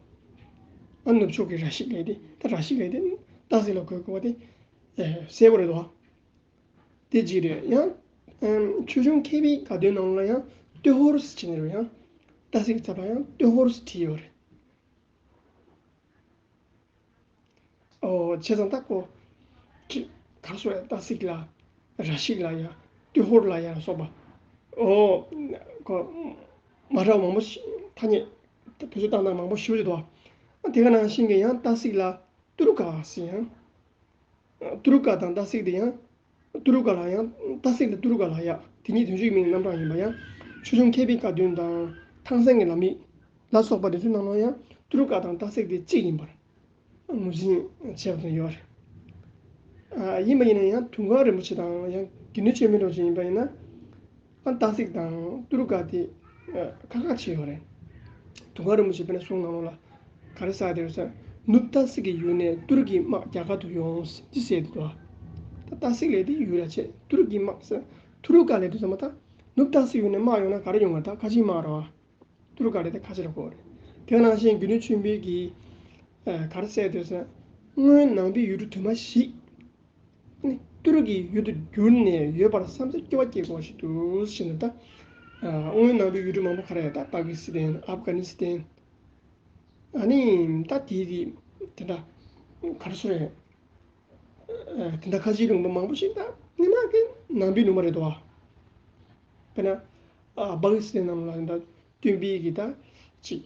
ཨ་ནུབ་ཕྱོགས་ཀྱི་ར་ཤིག་ལབ་དེ། ད་ར་ཤིག་ལབ་དེ་ཏ་སིག་ལ་གོ་དགོས་པ་དེ་གསལ་པོ་རེད་དོ། དེ་གཅིག་རེད། ཡང་ཆོས་འབྱུང་མཁས་པའི་དགའ་སྟོན་ནང་ལ་ཡང་ཏུ་ཧོར་ཟེར་ནས་རེད། ཡང་ཏ་སིག་གི་ཚབ་ལ་ཡང་ཏུ་ཧོར་ཟེར་བྲིས་ཡོད་རེད། ཨོ་བྱས་ཙང་ད་ཀོ་ཅི་ག་རེ་ཟེར། ཏ་སིག་ལ་ར་ཤིག་ལ་ཡ་ཏུ་ཧོར་ལ་ཡ་སོགས་པ། ཨོ་ཀོ་མ་འདྲ་བ་མང་པོ་ཞིག་ཐ་སྙད་བེད་སྤྱོད་བཏང་སྟངས་མང་པོ་ཞིག་འདུག་བ། དེ་ག་ནང་བཞིན་གྱི་ཡང་ཏ་སིག་ལ་ཏུ་རུ་ཀ་ཟེར། ཡང་ཏུ་རུ་ཀ་དང་ཏ་སིག་དེ་ཡང་ཏུ་རུ་ཀ་ལ་ཡང་ཏ་སིག་ལ་ཏུ་རུ་ཀ་ལ་ཡ་དེ་གཉིས་དོན་གཅིག་མིང་རྣམ་གྲངས་ཡིན་པ། ཡང་ཆོས་འབྱུང་མཁས་པའི་བཀའ་བསྡུས་དང་ཐང་སང་གི་ལམ་ཡིག་ལ་སོགས་པ་དེ་ཚོའི་ནང་ལ་ཡང་ཏུ་རུ་ཀ་དང་ཏ་སིག་དེ་གཅིག་ཡིན་པར་ངོས་འཛིན་བྱས་པ་དང་ཡོད་རེད། ཡིན་པ་ཡིན་ན་ཡང་དུང་དཀར་རིན་པོ་ཆེ་དང་ཡང་དགེ་འདུན་ཆོས་འཕེལ་འདྲ་ཅིག་ཡིན་པ་ཡིན་ན། ཨ་ཏ་སིག་དང་ཏུ་རུ་ཀ་དེ་ཁ་ཁ་བྱེད་ཡོད་རེད། དུང་དཀར་རིན་པོ་ཆེ་དཔེར་ན་གསུང་ནང་ལོགས་ལ་ག་རེ་ཟེར་དེ་རེད་ཟེར། ནུབ་ཏ་སིག་གི་ཡུལ་ནས་ཏུ་རུ་ཀའི་དམག་རྒྱ་གར་དུ་ཡོང་ཟེར་ཟེར་དེ་འདུག་ད་ཏ་སིག་ལབ་དེ་ཡུལ་ལ་བྱེད། ཏུ་རུ་ཀའི་དམག་ཟེར། ཏུ་རུ་ཀ་ལབ་དུས་ཙམ་པ་ད་ནུབ་ཏ་སིག་ཡུལ་ནས་དམག་ཡོང་ན་ག་རེ་ཡོང་བ། ད་ཁ་ཆེའི་དམག་རེད་བ། ཏུ་རུ་ཀ་ལབ་དེ་ཁ་ཆེ་ལ་གོ་རེད། དེ་ནང་བཞིན་དགེ་འདུན་ཆོས་འཕེལ་གྱིས་ག་རེ་ཟེར་དེ་རེད་ཟེར། སྔོན་ནང་པའི་ཡུལ་གྲུ་དུ་མ་བཞི། ནི་ཏུ་རུ་ཀའི་ཡུལ་དུ་བསྒྱུར་ནས་ཡོད་པར་བསམ་ཚུལ་སྐྱེ་བ་སྐྱེ་དགོས་ཞེས་འདུག་ཟེར་ནས། ད་སྔོན་ནང་པའི་ཡུལ་གྲུ་མང་པོ་ག་རེ་ད་པ་ཀི་སི་ཐན། ཨབ་གྷ་ནི་སི་ཐན། ཨ་ནི་ད་དེ་དེ་དེ་འདྲ་ག་རེ་ཟེར་རེད། དེ་འདྲ་ཁ་ཆེའི་ལུང་པ་མང་པོ་ཞིག་ད་སྔོན་མ་གི་ནང་པའི་ལུང་པ་རེད་དོ། དཔེར་ན་པ་ཀི་སི་ཐན་ནང་ལ་ད་སྟོན་པའི་གི་ད་ཅིག་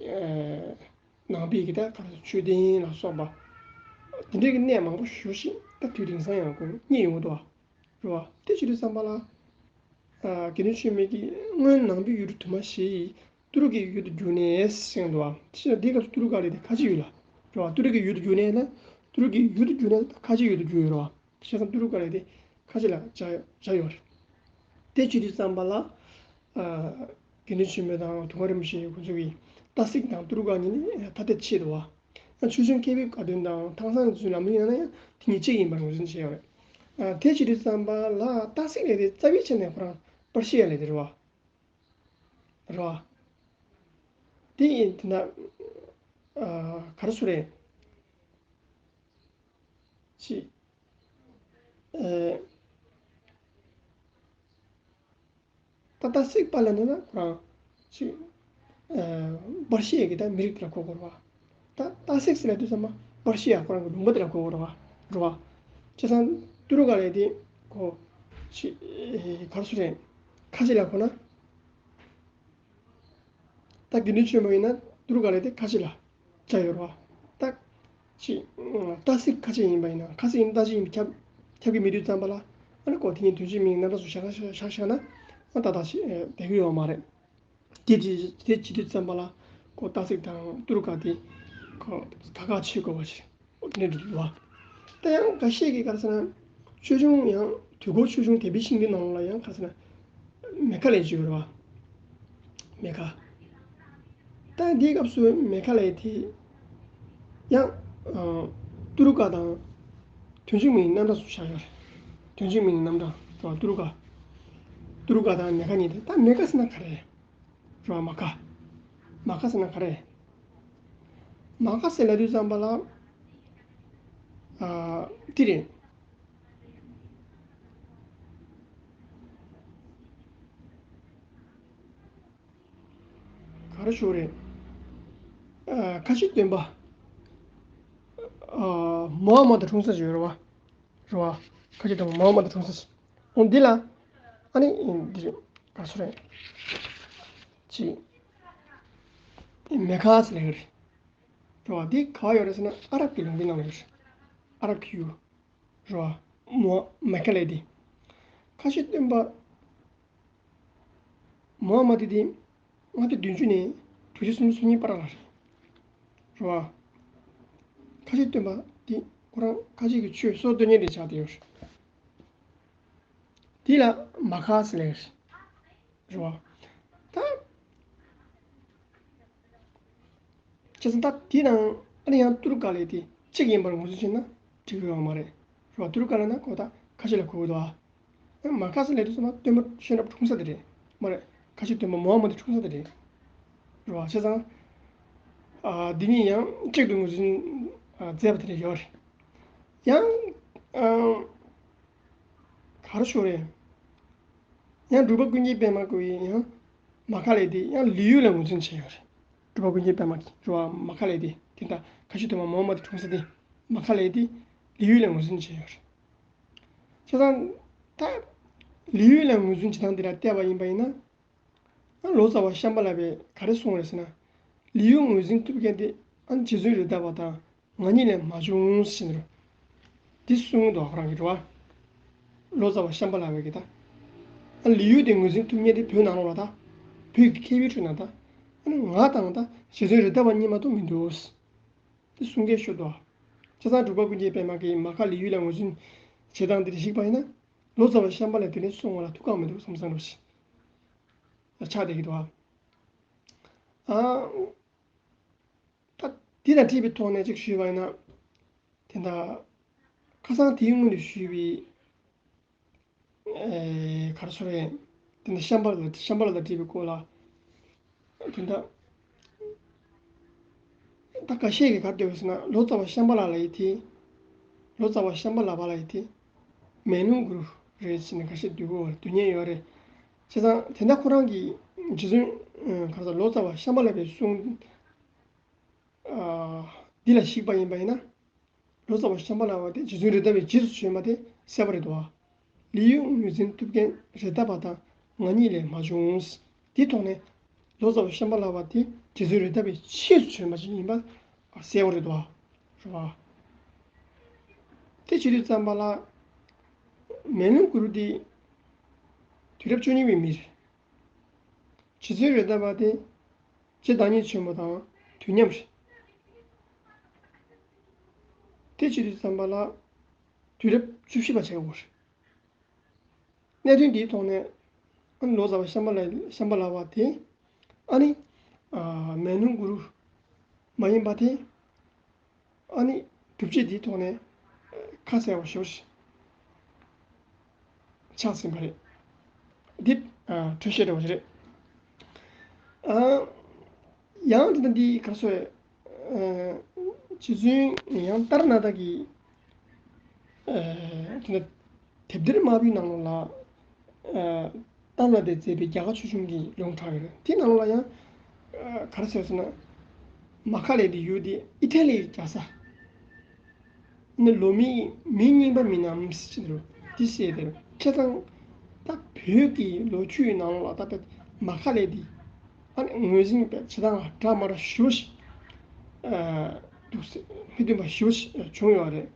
ནང་པའི་གི་ད་ག་རེ་མཆོད་རྟེན་ལ་སོགས་པ་དེ་འདྲའི་གི་གནས་མང་པོ་ཞེ་པོ་ཅིག་ད་དུས་དེང་སང་ཡང་ཁོ་རྙེད་ཡོང་གི་འདུག་བ། རེད་བ། དེ་བྱེད་དུས་ཙམ་པ་ལ་དགེ་འདུན་ཆོས་འཕེལ་གྱིས་སྔོན་ནང་པའི་ཡུལ་གྲུ་དུ་མ་བཞི་ཡིས་ཏུ་རུ་ཀའི་ཡུལ་དུ་བསྒྱུར་ནས་ཟེར་འདུག་བ། དེ་བྱས་ན་འདིའི་སྐབས་སུ་ཏུ་རུ་ཀ་ལབ་དེ་ཁ་ཆེའི་ཡུལ་ལ་རེད་བ། ཏུ་རུ་ཀའི་ཡུལ་དུ་བསྒྱུར་ནས་ལ་ཏུ་རུ་ཀའི་ཡུལ་དུ་བསྒྱུར་ནས་ད་ཁ་ཆེའི་ཡུལ་དུ་བསྒྱུར་ཡོད་རེད་བ། བྱས་ཙང་ཏུ་རུ་ཀ་ལབ་དེ་ཁ་ཆེ་ལ་བྱ་བྱ་ཡོད་རེད། དེ་བྱེད་དུས་ཙམ་པ་ལ་དགེ་འདུན་ཆོས་འཕེལ་དང་དུང་དཀར་རིན་པོ་ཆེ་ཁོང་ཚོ་གིས་ཏ་སིག་དང་ཏུ་རུ་ཀ་གཉིས་ནི་ཐ་དད་ཕྱེ་འདུག་བ། ཆོས་འབྱུང་མཁས་པའི་བཀའ་བསྡུས་དང་ཐང་སང་ཚོའི་ལམ་ཡིག་ནང་ན་ཡང་དེ་གཉིས་གཅིག་ཡིན་པར་ངོས་འཛིན་བྱས་ཡོད་རེད། དེ་བྱེད་དུས་ཙམ་པ་ལ་ཏ་སིག་ལབ་དེ་རྩ་བའི་ཆ་ནས་ཁོ་རང་པར་ཤི་ཡ་ལབ་དེ་རེད་བ། རེད་བ། དེ་ཡིན་དེ་ན་ག་རེ་ཟེར་རེད། ཅི། ད་ཏ་སིག་པ་ལ་ནི་ན་ཁོ་རང་ཅི། པར་ཤི་ཡ་གི་ད་མི་རིགས་དེ་ལ་གོ་དགོས་རེད་བ། ད་ཏ་སིག་ཟེར་ལབ་དུས་ཙམ་པ་པར་ཤི་ཡ་ཁོ་རང་གི་ལུང་པ་དེ་ལ་གོ་དགོས་རེད་བ། རེད་བ། བྱས་ཙང་ཏུ་རུ་ཀ་ལབ་དེ་ཁོ་ཅི། ག་རེ་ཟེར་རེད། ཁ་ཆེ་ལ་གོ་ན། ད་དགེ་འདུན་ཆོས་འཕེལ་ཡིན་ན་ཏུ་རུ་ཀ་ལབ་དེ་ཁ་ཆེ་ལ་བྱ་ཡོད་རེད་བ། ད་ཅི། ཏ་སིག་ཁ་ཆེ་ཡིན་པ་ཡིན་ན་ཁ་སིག་ཡིན་ན་ཏ་སིག་ཡིན་པ་ཁྱབ་ཁྱབ་ཀྱི་མེད་དུས་ཙམ་པ་ལ། ཨ་ནི་ཀོ་དེ་གཉིས་དོན་གཅིག་མིང་རྣམ་གྲངས་སུ་བཞག་བཞག་བཞག་ན་ཨ་ཏག་ཏག་ཞིག་བསྡད་ཀྱི་ཡོད་མ་རེད། དེ་དེ་དེ་བྱེད་དུས་ཙམ་པ་ལ་ཀོ་ཏ་སིག་དང་ཏུ་རུ་ཀ་དེ་ཀོ་ཁ་ཁ་ཆེ་དགོས་པ་ཞིག་གནས་འདུག་བ། ད་ཡང་འགའ་ཤས་ཀྱིས་ག་རེ་ཟེར་ན། ཆོས་འབྱུང་ཡང་དུས་འཁོར་ཆོས་འབྱུང་དད་པའི་ཤིང་རྟའི་ནང་ལ་ཡང་ག་རེ་ཟེར་ན། མེ་ཁ་ལབ་ཅིག་ཡོད་རེད་བ། མེ་ཁ། ད་འདིའི་སྐབས་སུ་མེ་ཁ་ལབ་དེ་ཡང་ཏུ་རུ་ཀ་དང་དོན་གཅིག་མིང་རྣམ་གྲངས་སུ་བཞག་ཡོད་རེད། དོན་གཅིག་མིང་རྣམ་གྲངས་རེད་བ། ཏུ་རུ་ཀ་ཏུ་རུ་ཀ་དང་མེ་ཁ་གཉིས་དེ། ད་མེ་ཁ་ཟེར་ན་ག་རེ་རེད། རེད་བ། མ་ཁ། མ་ཁ་ཟེར་ན་ག་རེ། མ་ཁ་ཟེར་ལབ་དུས་ཙམ་པ་ལ། ཨ། དེ་རེད། ག་རེ་ཞུ་རེད། ཨ། ཁ་ཆེ་སྟོན་པ། ཨ། མོ་ཧ་མ་དང་འཁྲུངས་ས་ཞིག་ཡོད་རེད་བ། རེད་བ། ཁ་ཆེ་སྟོན་པ་མོ་ཧ་མ་དང་འཁྲུངས་ས་ཞིག་འོ་འདི་ལ། ཨ་ནི་འདི་རེད། ག་རེ་ཟེར་རེད། ཅི། མེ་ཁ་ཟེར་ལབ་ཀྱི་རེད། རེད་བ། འདི་ག་པར་ཡོད་རེད་ཟེར་ན་ཨ་རབ་ཀྱི་ལུང་པའི་ནང་ལ་ཡོད་རེད། ཨ་རབ་ཀྱི་ཡུལ། རེད་བ། མོ་མེ་ཁ་ལབ་དེ། ཁ་ཆེ་སྟོན་པ། མོ་ཧ་མ་དེ་དེ་ལྔ་སྟོང་བདུན་ཅུ་ནས་དྲུག་ཅུ་སུམ་ཅུ་སོ་གཉིས་བར་ལ་རེད། རེད་བ། ཁ་ཆེ་སྟོན་པ་དེ་ཁོ་རང་ཁ་ཆེ་གི་ཆོས་སྲོལ་གཏོད་མཁན་དེ་ཆགས་བསྡད་ཡོད་རེད། དེ་ལ་མ་ཁ་ཟེར་ལབ་ཀྱི་རེད། རེད་བ། ད། བྱས་ཙང་ད་དེ་དང་ཨ་ནི་ཡང་ཏུ་རུ་ཀ་ལབ་དེ་གཅིག་ཡིན་པར་ངོས་འཛིན་བྱས་ན་འགྲིག་གི་ཡོད་མ་རེད། རེད་བ། ཏུ་རུ་ཀ་ལབ་ན་ཁོ་ད་ཁ་ཆེ་ལ་གོ་གི་འདུག་ཨ། མ་ཁ་ཟེར་ལབ་དུས་ཙམ་པ་སྟོན་པ་གཤེན་རབ་འཁྲུངས་ས་དེ་རེད་མ་རེད། ཁ་ཆེ་སྟོན་པ་མོ་ཧ་མ་དེ་འཁྲུངས་ས་དེ་རེད། རེད་བ། བྱས་ཙང་། ཨ། འདི་གཉིས་ཡང་གཅིག་ཏུ་ངོས་འཛིན་ཨ་མཛད་པ་དེ་འདྲ་ཡོད་རེད། ཡང་ཨ་ག་རེ་ཞུ་རེད། ཡང་འབྲུག་པ་ཀུན་མཁྱེན་པད་མ་ཀུན་ཡང་མ་ཁ་ལས་དེ་ཡང་ལི་ཡུལ་ལ་ངོས་འཛིན་བྱས་ཡོད་རེད། འབྲུག་པ་ཀུན་མཁྱེན་པད་མ་གི་རེད་བ། མ་ཁ་ལས་དེ་དེ་འདྲ་ཁ་ཤས་དུ་མ་མོ་མ་དེ་འཁྲུངས་ས་དེ་མ་ཁ་ལས་དེ་ལི་ཡུལ་ལ་ངོས་འཛིན་བྱས་ཡོད་རེད། བྱས་ཙང་ད་ལི་ཡུལ་ལ་ངོས་འཛིན་བྱེད་སྟངས་འདི་ལ་བལྟས་པ་ཡིན་པ་ཡིན་ན། ལོ་ཙཱ་བ་ཤམྦྷ་ལ་པས་ག་རེ་གསུངས་རེད་ཟེར་ན། ལི་ཡུལ་ངོས་འཛིན་ཐུབ་མཁན་དེ་ཨ་ནི་རྗེ་བཙུན་རེད་མདའ་བ་དང་ང་གཉིས་ལས་མ་བྱུང་ཟེར་ནས་འདི་གསུངས་འདུག་ཁོ་རང་གིས་རེད་བ། ལོ་ཙཱ་བ་ཤམྦྷ་ལ་པས་ཀྱིས་ད། ཨ་ལི་ཡུལ་དེ་ངོས་འཛིན་ཐུབ་མཁན་དེ་བོད་ནང་ལོགས་ལ་ད། བོད་ཀྱི་མཁས་པའི་ཁྲོད་ན་ད། ཨ་ནི་ང་དང་ད་རྗེ་བཙུན་རེད་མདའ་བ་གཉིས་མ་གཏོགས་མི་འདུག་དེ་གསུང་སྐད་ཤོད་དོ། བྱས་ཙང་འབྲུག་པ་ཀུན་མཁྱེན་པད་མ་གིས་མ་ཁ་ལི་ཡུལ་ལ་ངོས་འཛིན་བྱེད་སྟངས་འདི་རེ་གཞིགས་པ་ཡིན་ན། ལོ་ཙཱ་བ་ཤམྦྷ་ལ་དེ་ནས་གསུང་བ་ལ་ཐུགས་ཁག་མི་འདུག་བསམ་བསམ་རོ་ཞིག་ཆགས་བསྡད་ཀྱི་འདུག་ཨ། ད་འདི་དང་འཁྲིལ་བའི་ཐོག་ནས་ཅིག་ཞུས་པ་ཡིན་ན། དེ་འདྲ་ཁ་སང་དེའི་སྔོན་དུ་ཞུས་པའི། ཨེ། ག་རེ་ཟེར་རེད། དེ་འདྲ་ཤམྦྷ་ལ་ཤམྦྷ་ལ་དང་འབྲེལ་བའི་སྐོར་ལ། དེ་འདྲ། ད་འགའ་ཤས་ཀྱིས་ག་རེ་འདོད་ཟེར་ན་ལོ་ཙཱ་བ་ཤམྦྷ་ལ་ལ་ཡི་དེ། ལོ་ཙཱ་བ་ཤམྦྷ་ལ་པ་ལ་ཡི་དེ། མེ་ལོང་གུ་རུ་རེད་ཟེར་ནས་འགའ་ཤས་འདོད་གོ་འདོད་མཁན་ཡོད་རེད། བྱས་ཙང་དེ་འདྲ་ཁོ་རང་གིས་རྗེ་བཙུན་ག་རེ་ཟེར་ལོ་ཙཱ་བ་ཤམྦྷ་ལ་པའི་གསུང་འདི་ལ་གཞིགས་པ་ཡིན་པ་ཡིན་ན། ལོ་ཙཱ་བ་ཤམྦྷ་ལ་པ་དེ་རྗེ་བཙུན་རེད་མདའ་བའི་རྗེས་སུ་བྱོན་པ་དེ་གསལ་པོ་རེད་དོ། ལི་ཡུལ་ངོས་འཛིན་ཐུབ་མཁན་རེད་མདའ་བ་དང་ང་གཉིས་ལས་མ་བྱུང་། དེའི་ཐོག་ནས་ལོ་ཙཱ་བ་ཤམྦྷ་ལ་པ་དེ་རྗེ་བཙུན་རེད་མདའ་བའི་རྗེས་སུ་བྱོན་པ་ཞིག་ཡིན་པ་གསལ་པོ་རེད་དོ། རེད་བ། དེ་བྱེད་དུས་ཙམ་པ་ལ་མེ་ལོང་གུ་རུ་དེ་དུས་རབས་བཅུ་གཉིས་པའི་མི་རེད། རྗེ་བཙུན་རེད་མདའ་བ་དེ་རྗེ་བདག་ཉིད་ཆེན་པོ་དང་དུས་མཉམ་རེད། དེ་བྱེད་དུས་ཙམ་པ་ལ་དུས་རབས་བཅུ་བཞི་པ་བྱས་ཡོད་རེད། གནད་དོན་འདིའི་ཐོག་ནས་ཨ་ནི་ལོ་ཙཱ་བ་ཤམྦྷ་ལ་ཤམྦྷ་ལ་པ་དེ་ཨ་ནི་མེ་ལོང་གུ་རུ་མ་ཡིན་པ་དེ། ཨ་ནི་སྒྲུབ་བྱེད་འདིའི་ཐོག་ནས་ཁ་གསལ་བ་ཞེ་པོ་ཞིག་ཆགས་ཟིན་པ་རེད། འདི་ཨ་འགྲེལ་བཤད་འདྲ་བ་ཞིག་རེད། ཨ་ཡང་འདི་དང་འདི་ག་རེ་ཟེར། ཨ་རྗེ་བཙུན་ཡང་ཏཱ་ར་ནཱ་ཐ་གི་ཨ་དེ་འདྲ་དེབ་ཐེར་དམར་པོའི་ནང་ལོགས་ལ་ཨ་ཏཱ་ལ་དེ་མཛད་པའི་རྒྱ་གར་ཆོས་འབྱུང་གི་ལུང་དྲངས་ཡོད་རེད། དེ་ནང་ལོགས་ལ་ཡང་ཨ་ག་རེ་ཟེར་ཟེར་ན། མ་ཁ་ལས་དེ་ཡུལ་དེ་ཨི་ཐ་ལིའི་རྒྱལ་ས། ནི་ལོ་མི་མི་རྙིང་པ་མིན་ནམ་ཟེར་གྱི་འདུག་འདི་བཤད་དེ་བྱས་ཙང་ད་བོད་ཀྱི་ལོ་རྒྱུས་ནང་ལོགས་ལ་ད་དཔེ་མ་ཁ་ལས་དེ་ཨ་ནི་ངོས་འཛིན་དཔེ་བྱེད་སྟངས་འདྲ་མི་འདྲ་ཞེ་པོ་ཞིག་ཨ་འདུག་ཟེར་མི་མཐུན་པ་ཞེ་པོ་ཞིག་བྱུང་ཡོད་རེད།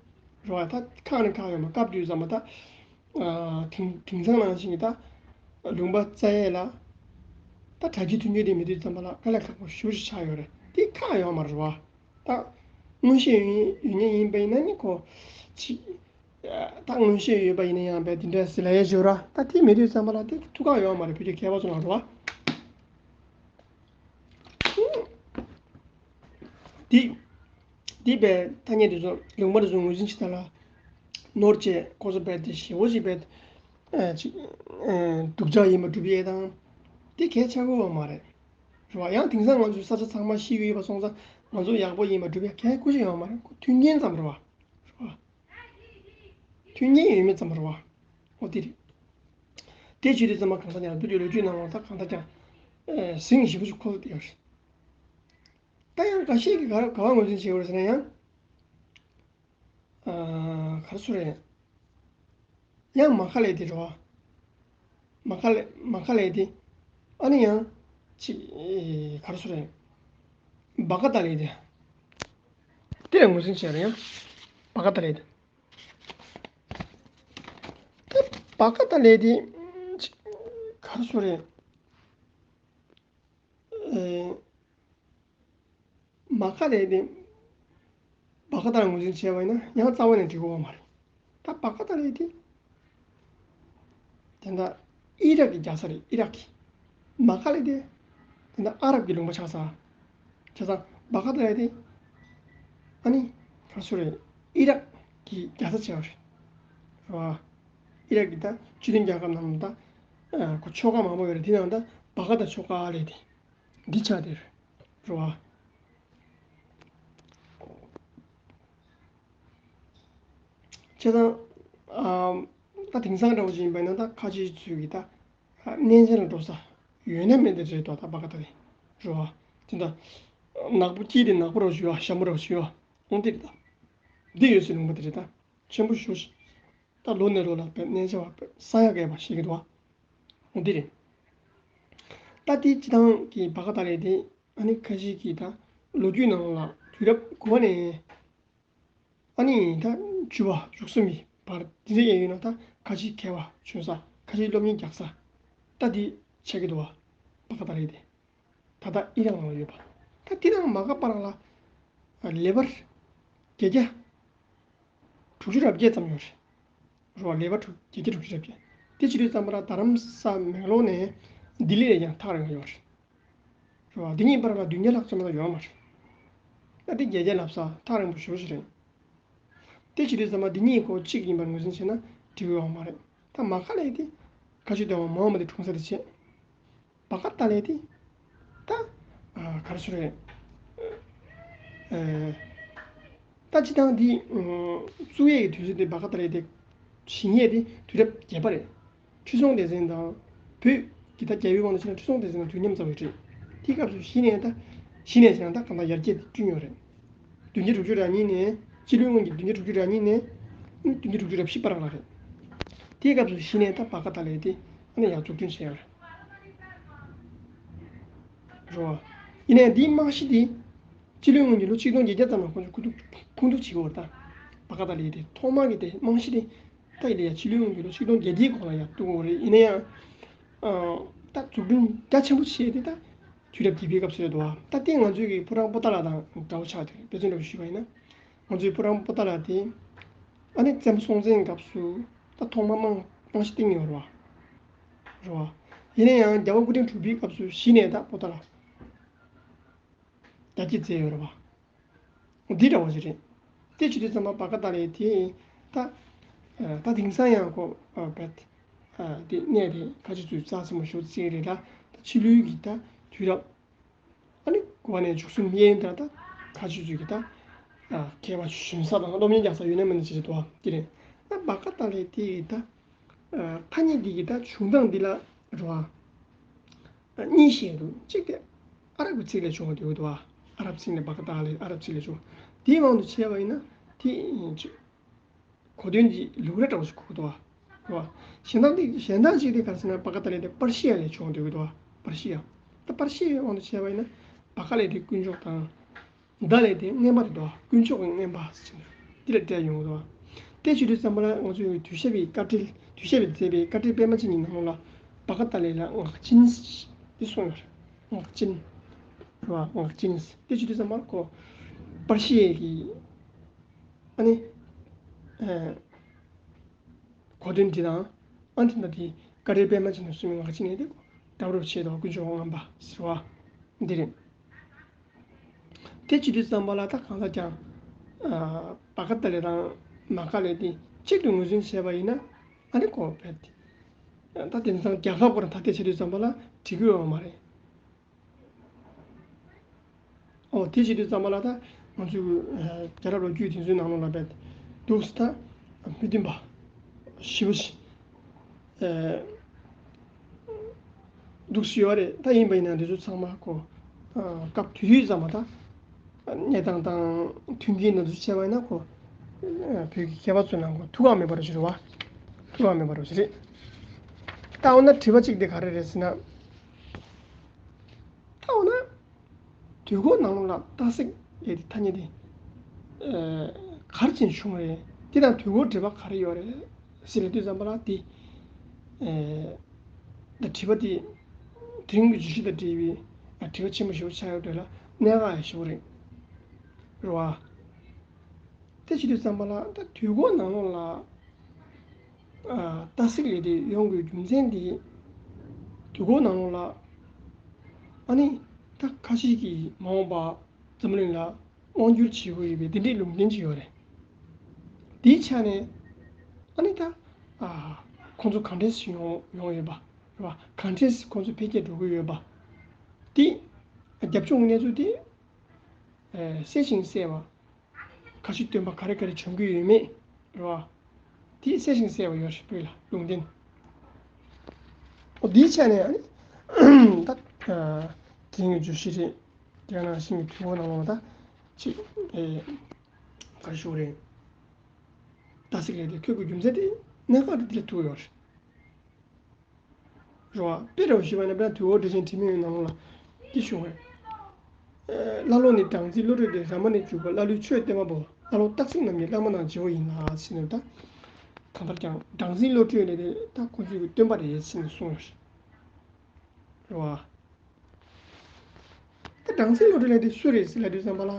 རེད་བ། ད་ཁག་ནས་ཁག་ཡོད་མ་སྐབས་དུས་ཙམ་པ་ད། ཨ་དེང་དེང་སང་ནང་བཞིན་གྱི་ད་ལུང་པ་བཙལ་ཡས་ལ་ད་དྲ་རྒྱའི་མཐུན་རྐྱེན་དེ་མེད་དུས་ཙམ་པ་ལ་དཀའ་ལས་ཁག་པོ་ཞེ་པོ་ཞིག་ཆགས་ཡོད་རེད། དེ་ཁག་ཡོད་མ་རེད་བ། ད་མངོན་ཤེས་ཡོད་ཡོད་མཁན་ཡིན་པ་ཡིན་ན་ནི་ཁོ་ཅི་ད་མངོན་ཤེས་ཡོད་པ་ཡིན་ན་ཡང་བས་དེ་འདྲ་ཟེར་ལབ་ཡས་ཞིག་ར། ད་དེ་མེད་དུས་ཙམ་པ་ལ་དེ་ཐུགས་ཁག་ཡོད་མ་རེད། བོད་ཀྱི་མཁས་པ་ཚོ་ལ་རེད་བ། འདི་འདི་བས་ཐ་སྙད་དེ་ཚོ་ལུང་པ་དེ་ཚོ་ངོས་འཛིན་བྱེད་སྟངས་ལ་ནོར་བཅས་ཁོ་ཚོ་བས་དེ་ཞེ་པོ་ཞིག་བས་ཨ་ཅིག་ཨ་སྡུག་ཅག་ཡིན་པ་སྒྲུབ་ཡས་དང་། དེ་གལ་ཆེ་གོ་བ་མ་རེད། རེད་བ། ཡང་དེང་སང་ང་ཚོའི་ས་ཆ་ཚང་མ་ཤེས་ཀྱི་ཡོད་པ་སོང་ཙང་ང་ཚོ་ཡག་པོ་ཡིན་པ་སྒྲུབ་ཡས་གལ་ཁུ་ཞིག་ཡོད་མ་རེད། ཁོ་མཐུན་རྐྱེན་ཙམ་རེད་བ། རེད་བ། མཐུན་རྐྱེན་ཡོད་མེད་ཙམ་རེད་བ། འོ་དེ་རེད། དེ་བྱེད་དུས་ཙམ་པ་གང་ལྟར་ཀྱང་བོད་ཀྱི་ལོ་རྒྱུས་ནང་ལ་ད་གང་ལྟར་ཀྱང་ཨེ་ཟིང་ཞེ་པོ་ཞིག་འཁོར་བསྡད་ཡོད་རེད། ད་ཡང་འགའ་ཤས་ཀྱིས་ག་ག་བ་ངོས་འཛིན་བྱེད་ཡོད་རེད་ཟེར་ན་ཡང་། ཨ་ག་རེ་ཟེར་རེད། ཡང་མ་ཁ་ལས་དེ་རེད་བ། མ་ཁ་ལས་མ་ཁ་ལས་དེ། ཨ་ནི་ཡང་ཅིག་ཨེ་ག་རེ་ཟེར་རེད། བ་ཀ་ཏ་ལས་དེ། དེ་ལ་ངོས་འཛིན་བྱས་རེད་ཡང་། བ་ཀ་ཏ་ལས་དེ། དེ་བ་ཀ་ཏ་ལས་དེ་ཅིག་ག་རེ་ཟེར་རེད། ཨེ། མ་ཁ་ལས་དེ། བ་ཀ་ཏ་ལ་ངོས་འཛིན་བྱས་པ་ཡིན་ན་ཡང་རྩ་བ་ནས་འགྲིག་གི་ཡོད་མ་རེད། ད་བ་ཀ་ཏ་ལས་དེ། དེ་འདྲ་ཨི་རག་གི་རྒྱལ་ས་རེད། ཨི་རག་གི། མ་ཁ་ལས་དེ། དེ་འདྲ་ཨ་རབ་ཀྱི་ལུང་པ་ཆགས་ས། བྱས་ཙང་བ་ཀ་ཏ་ལས་དེ། ཨ་ནི། ག་རེ་ཟེར་རེད། ཨི་རག་གི་རྒྱལ་ས་ཆགས་པ་རེད། རེད་བ། ཨི་རག་གི་ད་སྤྱི་མཐུན་རྒྱལ་ཁབ་ནང་ལ་ད། ཁོ་ཆོལ་ཁ་མང་པོ་ཡོད་རེད། དེ་ནང་ད་བ་ཀ་ཏ་ཆོལ་ཁ་ལས་དེ། འདི་ཆགས་དེ་རེད་བ། བྱས་ཙང་། ཨ། ད་དེང་སང་འདྲ་བོ་ཅིག་ཡིན་པ་ཡིན་ན་ད་ཁ་ཆེ་ཚོས་ཀྱི་ད། ཨ། གནས་མཇལ་ལ་འགྲོ་ས་ཡོད་ན་མེད་ན་རེད་དོ། ད་བ་ག་ད་རེད། རེད་བ། དེ་འདྲ། ནག་པོ་སྐྱིད་དེ་ནག་པོ་རོ་ཞུ་བ་ཞྭ་མོ་རོ་ཞུ་བ། འོང་དེ་རེད་ད། འདི་ཡོད་སའི་ལུང་པ་དེ་རེད་ད། ཆེན་པོ་ཞེ་པོ་ཞིག་ད་ལོ་ནས་ལོ་ལ་བས་གནས་མཇལ་བ་བས་ས་ཡ་གས་པ་ཞིག་གི་འདུག་བ། འདི་རེད། ད་དེ་སྤྱི་བཏང་གི་བ་ག་ད་རེད་དེ། ཨ་ནི་ཁ་ཤས་ཀྱིས་ད་ལོ་རྒྱུས་ནང་ལ་དུས་རབས་དགུ་པ་ནས། ཨ་ནི་ད་བཅུ་པ་བཅུ་གསུམ་པའི་བར་འདི་འདྲ་ཡིན་ཡོད་ན་ད་ཁ་ཤས་མཁས་པ་བྱོན་ས། ཁ་ཤས་སློབ་གཉེར་རྒྱག་ས། ད་འདི་ཆགས་ཀྱི་འདུག་བ། བ་ག་ད་རེད་དེ། ད་ལྟ་ཨི་རན་ནང་ཡོད་པ། ད་དེ་དང་མ་ག་བར་ལ་ལེ་བར་བརྒྱད་བརྒྱ་དྲུག་ཅུ་རེ་བརྒྱད་ཙམ་ཡོད་རེད། རེད་བ། ལེ་བར་དྲུག་བརྒྱད་བརྒྱ་དྲུག་ཅུ་རེ་བརྒྱད། དེ་བྱེད་དུས་ཙམ་པ་ལ་རྡ་རམ་ས་མེག་ལོར་ནས་ལྡི་ལི་ལ་ཡང་ཐག་རིང་བ་ཡོད་རེད། རེད་བ། འདི་གཉིས་བར་ལ་བདུན་བརྒྱ་ལྷག་ཙམ་ལ་ཡོད་མ་རེད། ད་དེ་བརྒྱད་བརྒྱ་ལྷག་ས་ཐག་རིང་པོ་ཞེ་པོ་ཞིག་རེད། དེ་བྱེད་དུས་ཙམ་པ་འདི་གཉིས་ཀོ་གཅིག་ཡིན་པར་ངོས་འཛིན་བྱས་ན་འགྲིག་གི་ཡོད་མ་རེད། ད་མ་ག་ལས་དེ་ཁ་ཆུ་ལྡན་བ་མ་འོངས་པ་དེ་འཁྲུངས་ས་དེ་བྱས། བ་ག་ད་ལས་དེ་ད་ཨ་ག་རེ་ཟེར་རེད། ཨ། ད་སྤྱི་བཏང་འདི་བཙུགས་ཡས་ཀྱི་དུས་ཚོད་དེ་བ་ག་ད་ལས་དེ་བཞེངས་ཡས་དེ་དུས་རབས་བརྒྱད་པ་རེད། ཁྲི་སྲོང་ལྡེ་བཙན་དང་བོད་ཀྱི་ད་རྒྱལ་བའི་དབང་དུ་བྱས་ན་ཁྲི་སྲོང་ལྡེ་བཙན་དང་དུས་མཉམ་ཙམ་ཡོད་རེད། དེའི་སྐབས་སུ་གཞི་ནས་ད་གཞི་ནས་བྱས་ན་ད་གང་ལྟར་ཡར་རྒྱས་དེ་བསྐྲུན་ཡོད་རེད། བདུན་བརྒྱ་དྲུག་ཅུ་རེ་གཉིས་ནས། སྤྱི་ལོའི་སྔོན་གྱི་བདུན་བརྒྱ་དྲུག་ཅུ་རེ་གཉིས་ནས་བདུན་བརྒྱ་དྲུག་ཅུ་རེ་བཞི་བར་ལ་རེད། དེའི་སྐབས་སུ་གཞི་ནས་ད་བ་ག་ད་ལས་དེ་ཨ་ནི་ཡར་འཛུགས་སྐྲུན་བྱས་ཡོད་རེད། རེད་བ། ཡིན་ནའི་འདིའི་རྨང་གཞི་དེ་སྤྱི་ལོའི་སྔོན་གྱི་ལོ་ཆིག་སྟོང་བརྒྱད་བརྒྱ་ཙམ་ལ་ཁོང་ཚོས་ཁུངས་གཏུག་ཁུངས་གཏུག་བྱེད་དགོས་རེད་ད། བ་ག་ད་ལས་དེ་ཐོག་མ་གི་དེ་རྨང་གཞི་དེ། ད་ཡིན་ན་ཡང་ཕྱི་ལོའི་སྔོན་གྱི་ལོ་ཆིག་སྟོང་བརྒྱད་བརྒྱའི་གོང་ལ་ཡང་གཏུག་དགོས་རེད། ཡིན་ན་ཡང་། ཨ། ད་འཛུགས་སྐྲུན་རྒྱ་ཆེན་པོ་བྱས་ཏེ་ད་དུས་རབས་བརྒྱད་པའི་སྐབས་སུ་རེད་འདུག་བ། ད་ལྟའི་ང་ཚོའི་གི་ཕོ་བྲང་པོ་ཏཱ་ལ་དང་འདྲ་བོ་ཆགས་ཏེ་རེད། དཔེ་མཚོན་འདྲ་བོ་ཞུས་པ་ཡིན་ན། ང་ཚོའི་ཕོ་བྲང་པོ་ཏཱ་ལ་དེ་ཨ་ནི་བཙན་པོ་སྲོང་བཙན་སྐབས་སུ་ད་ཐོག་མ་རྨང་རྨང་གཞི་བཏིང་ཡོད་རེད་བ། རེད་བ། ཡིན་ན་ཡང་རྒྱལ་བ་སྐུ་ཕྲེང་དྲུག་པའི་སྐབས་སུ་གཞི་ནས་ད་པོ་ཏཱ་ལ། རྒྱ་སྐྱེད་མཛད་ཡོད་རེད་བ། འདི་འདྲ་བོ་ཞིག་རེད། དེ་བྱེད་དུས་ཙམ་པ་བ་ག་ད་ལས་དེ་ད། ད་དེང་སང་ཡང་ཁོ་བེད། དེ་གནས་དེ་ཁ་ཆུ་ཚོས་རྩ་ཆེན་པོ་ཞེ་པོ་བརྩི་གི་རེད་ད། ད་ཕྱི་ལོའི་གི་ད་དུས་རབས་ཨ་ནི་དགུ་པ་ནས་བཅུ་གསུམ་གཡས་གཡོན་དེ་ལ་ད་ཁ་ཆུ་ཚོས་གི་ད་མཁས་པ་བྱོན་ས་དང་སློབ་གཉེར་རྒྱག་ས་ཡོད་ན་མེད་ན་ཅི་ཞིག་འདུག་བ་དེ་རེད། ད་བ་ག་ད་ལས་དེ་གི་ད་ཐ་སྙད་འདི་གི་ད་བྱུང་སྟངས་འདི་ལ་རེད་བ། གཉིས་ཤིག་འདུག་གཅིག་དེ་ཨ་རབ་ཀྱི་ཚིག་ལས་བྱུང་བ་དེ་འདུག་བ། ཨ་རབ་ཚིག་ནས་བ་ག་ད་ལས་ཨ་རབ་ཚིག་ལས་བྱུང་། དེའི་དབང་དུ་བྱས་པ་ཡིན་ན་དེ་གོ་དོན་གྱི་ལུགས་ར་འདྲ་བོ་ཞིག་གོ་གི་འདུག་བ། རེད་བ། གཞན་དག་དེ་གཞན་དག་ཅིག་དེ་ག་རེ་ཟེར་ན་བ་ག་ད་ལས་དེ་པར་ཤི་ཡ་ལས་བྱུང་བ་དེ་འདུག་བ། པར་ཤི་ཡ། ད་པར་ཤི་ཡའི་དབང་དུ་བྱས་པ་ཡིན་ན་བ་ག་ལས་དེ་དཀོན་མཆོག་དང་། ད་ལས་དེ་རྔན་པ་རེད་དོ། དཀོན་མཆོག་གི་རྔན་པ་ཟེར་ན་འདི་ལ་སྤྲད་ཡོང་གི་འདུག་བ། དེ་བྱེད་དུས་ཙམ་པ་ལ་ང་ཚོས་དུས་ཞབས་པའི་བཀའ་དྲིན། དུས་ཞབས་པས་མཛད་པའི་བཀའ་དྲིན་པད་མ་ཅན་གྱི་ནང་ལོགས་ལ་བ་ག་ད་ལས་ལ་ངག་ཅིན་འདི་གསུངས་ཡོད་རེད། ངག་ཅིན། རེད་བ། ངག་ཅིན། དེ་བྱེད་དུས་ཙམ་པ་ཁོ་པར་ཤི་ཡའི་གི་ཨ་ནི་ཨ་གོ་དོན་འདི་དང་ཨ་འདི་ན་དེ་བཀའ་དྲིན་པད་མ་ཅན་གྱི་གསུངས་པའི་ངག་ཅིན་ནི་དེ་འདྲ་བོ་བྱེད་དོ། དཀོན་མཆོག་རྔན་པ་ཟེར་བ་འདི་རེད། དེ་བྱེད་དུས་ཙམ་པ་ལ་ད་གང་ལྟར་ཀྱང་། ཨ། བ་ག་ད་ལས་དང་མ་ག་ལས་དེ་གཅིག་ཏུ་ངོས་འཛིན་བྱས་པ་ཡིན་ན་ཨ་ནི་ཁོ་བས། ད་དེང་སང་རྒྱལ་ཁབ་སྐོར་ད་ལྟ་བྱེད་དུས་ཙམ་པ་ལ་འགྲིག་གི་ཡོད་མ་རེད། ཨོ་དེ་བྱེད་དུས་ཙམ་པ་ལ་ད་ང་ཚོའི་རྒྱལ་རབས་ལོ་རྒྱུས་དེ་ཚོའི་ནང་ལོགས་ལ་བས་འདུག་སེ་ད་མི་མཐུན་པ་ཞེ་པོ་ཞིག་འདུག་སེ་ཡོད་རེད། ད་ཡིན་པ་ཡིན་ན་འདི་ཚོ་ཚང་མ་ཁོ་སྐབས་དེ་དུས་ཙམ་པ་ད་གནས་སྟངས་དང་མཐུན་རྐྱེན་ནང་དུ་བྱས་པ་ཡིན་ན་ཁོ་བོད་ཀྱི་མཁས་པ་ཚོའི་ནང་ཁོ་ཐུགས་ཁག་མེད་པ་རུ་ཞིག་རེད་བ། ཐུགས་ཁག་མེད་པ་རུ་ཞིག་རེད། ད་འོ་ན་དྲི་བ་གཅིག་དེ་ག་རེ་རེད་ཟེར་ན། ད་འོ་ན། དུས་འཁོར་ནང་ལོགས་ལ་རྟགས་གཟིགས་ལས་དེ་ཐ་སྙད་དེ། ཨ། ག་རེ་བྱས་ནས་བྱུང་བ་རེད། དེ་དང་དུས་འཁོར་འབྲེལ་བ་ག་རེ་ཡོད་རེད་ཟེར་ལབ་དུས་ཙམ་པ་ལ་དེ། ཨ། ད་དྲི་བ་དེ་དེ་རིང་གི་བརྗོད་གཞི་དང་འབྲེལ་བའི་དྲི་བ་ཆེན་པོ་ཞེ་པོ་ཆགས་ཡོད་འདྲ་ལ་གནད་འགག་ཡང་ཞེ་པོ་རེད། རེད་བ། དེ་བྱེད་དུས་ཙམ་པ་ལ་ད་དུས་འཁོར་ནང་ལོགས་ལ། ཨ། རྟགས་གཟིགས་ལས་དེ་ཡོང་དགོས་རྒྱུ་མཚན་དེ། དུས་འཁོར་ནང་ལོགས་ལ། ཨ་ནི་ད་ཁ་ཤས་ཀྱིས་མ་འོངས་པ་འཛམ་གླིང་ལ་དབང་བསྒྱུར་བྱེད་དགོས་ཡོད་པའི་དེ་འདྲའི་ལུང་བསྟན་ཅིག་ཡོད་རེད། དེའི་ཆ་ནས་ཨ་ནི་ད། ཨ། ཁོང་ཚོ་ག་འདྲས་ཡོང་ཡོང་ཡོད་པ་རེད་བ། ག་འདྲས་ཁོང་ཚོ་འཕེལ་རྒྱས་འགྲོ་གི་ཡོད་པ། དེ་རྒྱབ་ལྗོངས་གནས་ཚུལ་དེ་གསལ་ཞིང་གསལ་བ། ཁ་ཤས་སྟོན་པ་ག་རེ་ག་རེ་བྱུང་གི་ཡོད་མེད་རེད་བ། དེ་གསལ་ཞིང་གསལ་བ་ཡོད་རེད། བོད་ལ་ལུང་བསྟན། འོ་དེའི་ཆ་ནས་ཨ་ནི་ད་དེ་ངས་བརྗོད་གཞི་རེད། དེ་ནང་བཞིན་གྱི་དུས་འཁོར་ནང་ལོགས་ད་ཅིག་ཨེ་ག་རེ་ཞུ་དགོས་རེད། རྟགས་གཟིགས་ལས་དེ་འཁོད་དགོས་རྒྱུ་མཚན་དེ་གནད་འགག་དེ་དེ་ལ་ཐུག་ཡོད་རེད། རེད་བ། དཔེ་རུ་ཞུས་པ་ན་དཔེར་ན་དུས་འཁོར་འགྲེལ་ཆེན་དྲི་མེད་ཡོན་ནང་ལ་འདི་ཞུ་བས། ཀླ་ཀློ་ནི་སྦྲང་རྩིའི་བློ་གྲོས་ཏེ། ར་མ་ནི་འཇུག་པ་ཀླ་ཀློའི་ཆོས་སྟོན་པ་པོ། ཀླ་ཀློ་རྟག་གཟིགས་རྣམས་ཀྱི་བླ་མ་དང་རྗེ་བོ་ཡིན་ལ་ཟེར་ནས། ད་གང་ལྟར་ཀྱང་སྦྲང་རྩིའི་བློ་གྲོས་ལས་དེ་ད་ཁོ་ཚོའི་གི་སྟོན་པ་རེད་ཟེར་ནས་གསུངས་ཡོད་རེད། རེད་བ། ད་སྦྲང་རྩིའི་བློ་གྲོས་ལས་དེ་སུ་རེད་ཟེར་ལབ་དུས་ཙམ་པ་ལ།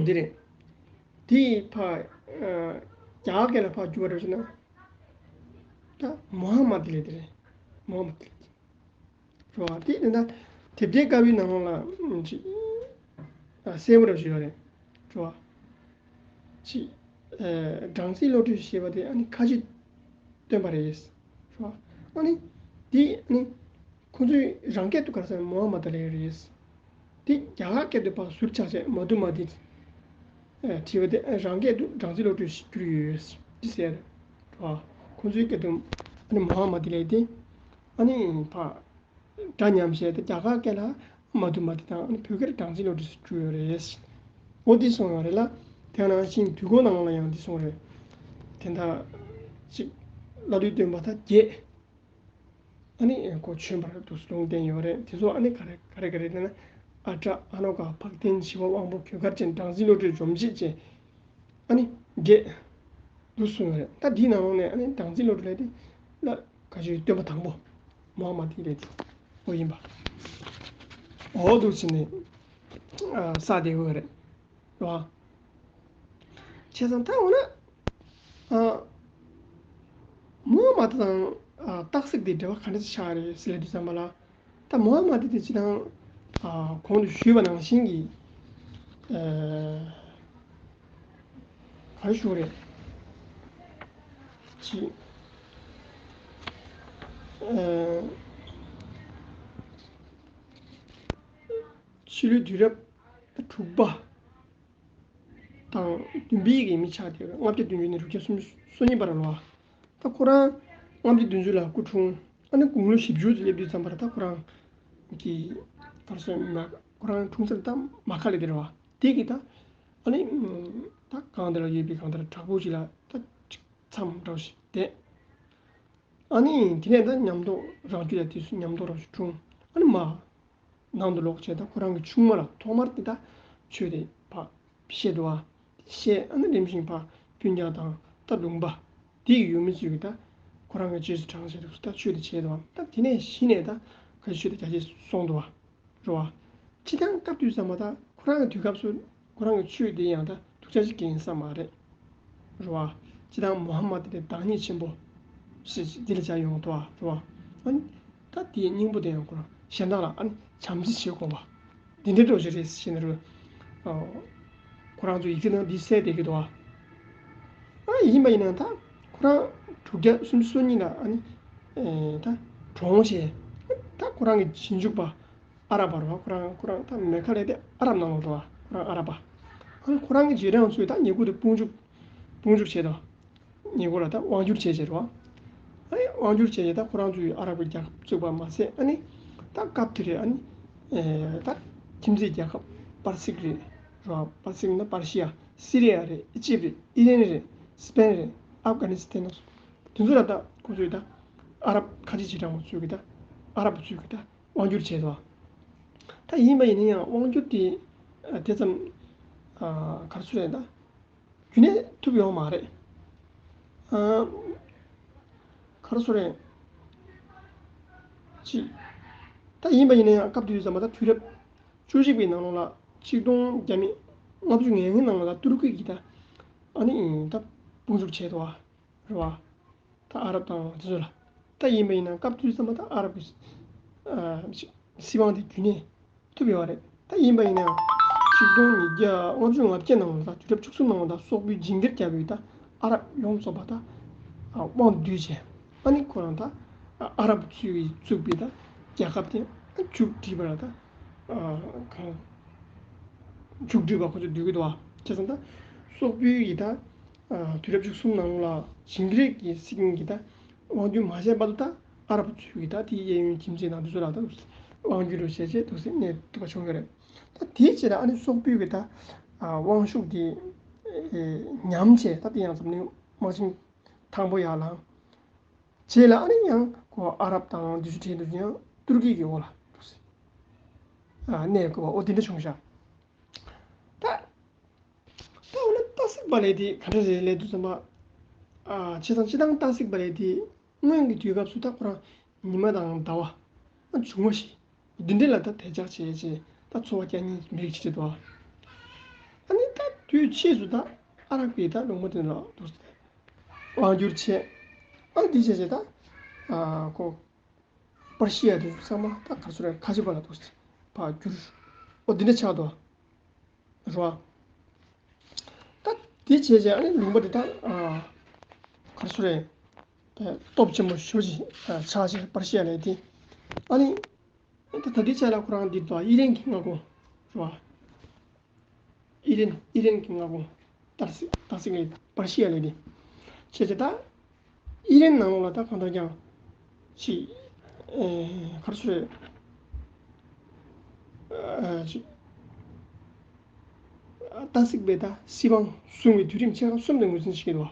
འདི་རེད། དེ་ཕ་རྒྱ་གར་སྐད་ལ་ཕར་བསྒྱུར་བ་རེད་ཟེར་ན། ད་མུ་ཧམ་མ་ཏི་ལས་དེ་རེད། མུ་ཧམ་མ་ཏི་ལས་དེ། རེད་བ། དེ་ནི་ད་དེབ་ཐེར་དཀར་པོའི་ནང་ལ་ཅིག་གསལ་པོ་རེ་ཞིག་ཡོད་རེད། རེད་བ། ཅིག་སྦྲང་རྩིའི་བློ་གྲོས་ཞེས་པ་དེ་ཨ་ནི་ཁ་ཆེ་སྟོན་པ་རེད། རེད་བ། ཨ་ནི་དེ་ཨ་ནི་ཁོ་ཚོའི་རང་སྐད་དུ་ག་རེ་ཟེར་ན་མུ་ཧམ་མ་ཏི་ལས་རེད། དེ་རྒྱ་གར་སྐད་དུ་ཕར་ཟུར་ཆག་བྱས་མ་དུ་མ་ཏི། བྲིས་པ་དེ་རང་སྐད་དུ་སྦྲང་རྩིའི་བློ་གྲོས་ཞེས་བསྒྱུར་ཡོད་ཅེས་ཟེར། ཁོང་ཚོའི་སྐད་དུ་ཨ་ནི་མུ་ཧམ་མ་ཏི་ལས་དེ་ཨ་ནི་ཕ་འདྲ་མཉམ་བྱས་ཏེ་རྒྱ་གར་སྐད་ལ་མ་དུ་མ་ཏི་དང་ཨ་ནི་བོད་སྐད་སྦྲང་རྩིའི་བློ་གྲོས་ཞེས་བསྒྱུར་ཡོད་རེད། འོ་འདི་གསུངས་ཡོད་རེད་ལ། དེ་ནང་བཞིན་དུས་འཁོར་ནང་ལ་ཡང་འདི་གསུངས་རེད། དེ་འདྲ་ཅིག་ཀླ་ཀློའི་སྟོན་པ་དང་བརྒྱད། ཨ་ནི་ཁོ་བྱོན་པར་འདུག་ལུང་བསྟན་ཡོད་རེད། དེ་ཚོ་ཨ་ནི་ག་རེ་ག་རེ་ག་རེ་ཟེར་ན། ཨ་ཏྲ། ཨ་ནོ་ག། འཕགས་ལྡན། ཞི་བ་དབང་པོ། གོས་དཀར་ཅན། སྦྲང་རྩིའི་བློ་གྲོས། འཇོམས་བྱེད་ཅན། ཨ་ནི་བརྒྱད་འདུག་གསུངས་ཡོད་རེད། ད་འདིའི་ནང་ལོགས་ནས་ཨ་ནི་སྦྲང་རྩིའི་བློ་གྲོས་ལས་དེ་ལ་ག་ཞུ་སྟོན་པ་དང་པོ་མུ་ཧམ་མ་ཏི་ལས་དེ་འོ་ཡིན་པ། འོ་འདུག་ཟེར་ནས་ས་དེ་འོ་རེད། རེད་བ། བྱས་ཙང་ད་འོ་ན། ཨ། མུ་ཧམ་མ་ཏི་དང་ཨ་རྟགས་གཟིགས་དེ་འབྲེལ་བ་ག་འདྲ་ཞིག་ཆགས་རེད་ཟེར་ལབ་དུས་ཙམ་པ་ལ། ད་མུ་ཧམ་མ་ཏི་དེ་སྤྱིར་བཏང་ཨ་གོང་དུ་ཞུས་པ་ནང་བཞིན་གྱི་ཨ་ག་རེ་ཞུ་དགོས་རེད། ཅི། ཨ། ཕྱི་ལོའི་དུས་རབས་དྲུག་པ། དང་བདུན་པའི་གི་མི་ཆགས་དེ་ལྔ་བརྒྱ་བདུན་ཅུ་ནས་དྲུག་བརྒྱ་སུམ་ཅུ་སོ་གཉིས་བར་ལ། ད་ཁོ་རང་ལྔ་བརྒྱ་བདུན་ཅུ་ལ་སྐུ་འཁྲུངས། ཨ་ནི་དགུང་ལོ་བཞི་བཅུ་དེ་སླེབས་དུས་ཙམ་པར་ད་ཁོ་རང་གི་གར་སོན་མ་ཁོ་རང་འཁྲུངས་ཚར་ད་མ་ཁ་ལེ་དེ་རེད་བ། དེ་གི་ད་ཨ་ནི་ད་གང་དེ་ལ་ཡོད་པའི་གང་ལྟར་བྲག་ཕུག་ཅིག་ལ་ད་ཅིག་མཚམས་འདྲ་བོ་ཞིག་བསྡད། ཨ་ནི་དེ་ནས་ད་ཉམས་རྟོགས་རང་རྒྱུད་ལ་དེ་ཚོ་ཉམས་རྟོགས་རང་ཞིག་འཁྲུངས། ཨ་ནི་མ། ནང་དུ་ལོག་བྱས་ད་ཁོ་རང་གི་ཆུང་མ་ལ་ཐོག་མར་དེ་ད་ཆོས་དེ་ཕར་བཤད་འདུག་བ། བཤད་ཨ་ནི་རིམ་བཞིན་ཕར་སྤུན་ཀྱག་དང་ད་ལུང་པ་དེ་ཡི་ཡུལ་མི་ཚོས་ཀྱིས་ད་ཁོ་རང་གི་རྗེས་སུ་འབྲངས་བྱས་འདུག་ད་ཆོས་དེ་བྱས་འདུག་བ། ད་དེ་ནས་གཞི་ནས་ད་ག་ཆོས་དེ་རྒྱ་ཆེ་སོང་འདུག་བ། རེད་བ། སྤྱིར་བཏང་སྐབས་དུས་ཙམ་པ་ད་ཁོ་རང་གི་དུས་སྐབས་སུ་ཁོ་རང་གི་ཆོས་དེ་ཡང་ད་སྡུག་ཅག་ཅིག་གང་ཡིན་ས་མ་རེད། རེད་བ། སྤྱིར་བཏང་མུ་ཧམ་མ་ཏི་དེ་བདག་ཉིད་ཆེན་པོ་ཞེས་འདི་ལ་བྱ་ཡོང་འདུག་བ། རེད་བ། ཨ་ནི་ད་དེའི་སྙིང་པོ་དེ་ཡང་ཁོ་རང་གཞན་དག་ལ་ཨ་ནི་བྱམས་བརྩེ་བྱེད་དགོས་པ། འདི་འདྲའི་འགྲོ་ཞིག་རེད་ཟེར་ནས་རེད། ཁོ་རང་ཚོ་ཡི་གེ་ནང་འདི་གསལ་བསྡད་ཀྱི་འདུག་བ། ཨ་ཡིན་པ་ཡིན་ན་ད་ཁོ་རང་དྲུག་བརྒྱ་སུམ་ཅུ་སོ་གཉིས་ལ་ཨ་ནི་ད་གྲོངས་བྱས། ད་ཁོ་རང་གི་རྗེས་འཇུག་པ། ཨ་རག་པ་རེད་བ། ཁོ་རང་ཁོ་རང་ད་མེ་ཁ་ལས་དེ་ཨ་རབ་ནང་ལོགས་འགྲོ་བ། ཁོ་རང་ཨ་རག་པ། ཨ་ནི་ཁོ་རང་གི་རྗེས་འབྲང་ཚོས་ད་ཉེ་འཁོར་དུ་དཔུང་འཇུག་དཔུང་འཇུག་བྱས་དོ། ཉེ་འཁོར་ལ་ད་དབང་བསྒྱུར་བྱས་བྱས་རེད་བ། ཨ་ནི་དབང་བསྒྱུར་བྱས་བྱས་ད་ཁོ་རང་ཚོའི་ཨ་རབ་ཀྱི་རྒྱལ་ཁབ་བཙུགས་པ་མ་ཟད། ཨ་ནི་ད་སྐབས་དེ་རེད། ཨ་ནི་ད་ཁྱིམ་མཚེས་རྒྱལ་ཁབ་པར་སིག་རེད་རེད་བ། པར་སིག་ན་པར་ཤི་ཡ། སི་རི་ཡ་རེད། ཨི་ཇིབ་རེད། ཨི་རན་རེད། སི་པན་རེད། ཨབ་གྷ་ནི་སི་ཐན་སོགས། དེ་ཚོ་ལ་ད་ཁོ་ཚོས་ད་ཨ་རབ་ཁ་ཆེ་རྗེས་འབྲང་པ་ཚོས་ཀྱིས་ད་ཨ་རབ་ཚོས་ཀྱིས་ད་དབང་བསྒྱུར་བྱས་སོ། ད་ཡིན་པ་ཡིན་ན་ཡང་དབང་བསྒྱུར་དེ་དེ་ཙམ་ག་རེ་ཟེར་རེད་ད། རྒྱུན་ནས་ཐུབ་ཡོང་མ་རེད། ག་རེ་ཟེར་རེད། ཅི། ད་ཡིན་པ་ཡིན་ན་ཡང་སྐབས་དེ་དུས་ཙམ་པ་ད་དུས་རབས་བཅུ་གཅིག་པའི་ནང་ལོགས་ལ་ཆིག་སྟོང་བརྒྱ་མེད་ལྔ་བཅུ་ང་ལྔའི་ནང་ལ་ད་ཏུར་ཀི་གིས་ད་ཨ་ནི་ད་དཔུང་འཇུག་བྱས་འདུག་བ། རེད་བ། ད་ཨ་རབ་དང་དེ་ཚོ་ལ། ད་ཡིན་པ་ཡིན་ན་སྐབས་དེ་དུས་ཙམ་པ་ད་ཨ་རབ་ཀྱི་ཨ་སྲིད་དབང་དེ་རྒྱུན་ནས་ཐུབ་ཡོད་རེད། ད་ཡིན་པ་ཡིན་ན་ཡང་ཆིག་སྟོང་ཉིས་བརྒྱ་ལྔ་བཅུ་ང་བརྒྱད་ནང་ལ་ད་དུས་རབས་བཅུ་གསུམ་ནང་ལ་ད་སོག་པོའི་ཇིང་གིར་བརྒྱབ་པའི་ད་ཨ་རབ་ཡོངས་རྫོགས་པ་ད་དབང་དུ་བསྡུས་བྱས། ཨ་ནི་ཁོ་རང་ད་ཨ་རབ་ཚོས་བཙུགས་པའི་ད་རྒྱལ་ཁབ་དེ་མཇུག་བསྒྲིལ་བ་ལ་ད་གང་མཇུག་བསྒྲིལ་བ་ཁོ་ཚོས་འདོད་ཀྱི་འདུག་བ། བྱས་ཙང་ད་སོག་པོའི་ཡི་ད། དུས་རབས་བཅུ་གསུམ་ནང་ལ་ཇིང་གི་རིགས་ཀྱི་སྲིད་ཀྱི་ད་དབང་སྒྱུར་མ་བྱས་བར་དུ་ད་ཨ་རབ་ཚོས་ཀྱི་ད་དེའི་གཡས་གཡོན་ཁྱིམ་མཚེས་ནང་དེ་ཚོ་ལ་ད་དབང་སྒྱུར་རུ་བྱས་བྱས་འདུག་སེ་གནས་ཐུབ་པ་བྱུང་ཡོད་རེད། ད་དེའི་རྗེས་ལ་ཨ་ནི་སོག་པོའི་གི་ད་དབང་ཤུགས་དེ་ཉམས་བྱས། ད་དེ་ཡང་འཛམ་གླིང་དམག་ཆེན་དང་པོ་ཡར་ལངས། རྗེས་ལ་ཨ་ནི་ཡང་ཁོ་ཨ་རབ་དང་དེ་ཚོ་གྲས་དུ་ཡང་ཏུར་ཀི་གི་འོག་ལ་འདུག་སེ་གནས་དགོས་པ་འོ་དེ་འདྲ་བྱུང་ཤག་ད་ད་འོ་ན་ཏ་སིག་པ་ལས་དེ་ག་འདྲ་རེད་ལས་དུས་ཙམ་པ། ཨ་བྱས་ཙང་སྤྱིར་བཏང་ཏ་སིག་པ་ལས་དེ་སྔོན་གྱི་དུས་སྐབས་སུ་ད་ཁོ་རང་ཉི་མ་དང་ཟླ་བ་ཨ་འབྱུང་བ་ཞིག་འདི་འདྲ་ལ་ད་དད་ཅག་བྱས་བྱས་ད་འཚོ་བ་བསྐྱལ་མཁན་གྱི་མི་རིགས་ཅིག་རེད་འདུག་ཨ་ནི་ད་དུས་ཕྱིས་སུ་ད་ཨ་རབ་ཀྱི་ད་ལུང་པ་དེ་ལ་དབང་བསྒྱུར་བྱས། ཨ་འདི་བྱས་བྱས་ད་ཨ་ཁོ་པར་ཤི་ཡ་དེ་ཚང་མ་ད་ག་རེ་ཟེར་རེད། ཁ་ཆེ་པ་ལ་ཐུག་ཕར་གྱུར། ཨོ་འདི་འདྲ་ཆགས་འདུག་རེད་བ། ད་དེ་བྱས་བྱས་ཨ་ནི་ལུང་པ་དེ་ད་ཨ་ག་རེ་ཟེར་རེད། ད་སྟོབས་ཆེན་པོ་ཞེ་པོ་ཅིག་ཨ་ཆགས་བྱས་པར་ཤི་ཡ་ལས་དེ། ཨ་ནི་ད་ད་ལྟའི་ཆ་ལ་ཁོ་རང་འདི་ད་ཨི་རན་གྱི་མངའ་ཁོངས་རེད་བ། ཨི་རན་ཨི་རན་གྱི་མངའ་ཁོངས་ཏ་སིག་ཏ་སིག་ལས་པར་ཤི་ཡ་ལས་དེ། བྱས་བྱས་ད་ཨི་རན་ནང་ལོགས་ལ་ད་གང་ལྟར་ཀྱང་ཅིག་ཨེ་ག་རེ་ཟེར་རེད། ཨ་ཅིག་ཏ་སིག་པས་ད་སྲིད་དབང་བཟུང་བའི་དུས་རིམ་ཆེ་ཁག་གསུམ་དུ་ངོས་འཛིན་བྱེད་ཀྱི་འདུག་བ།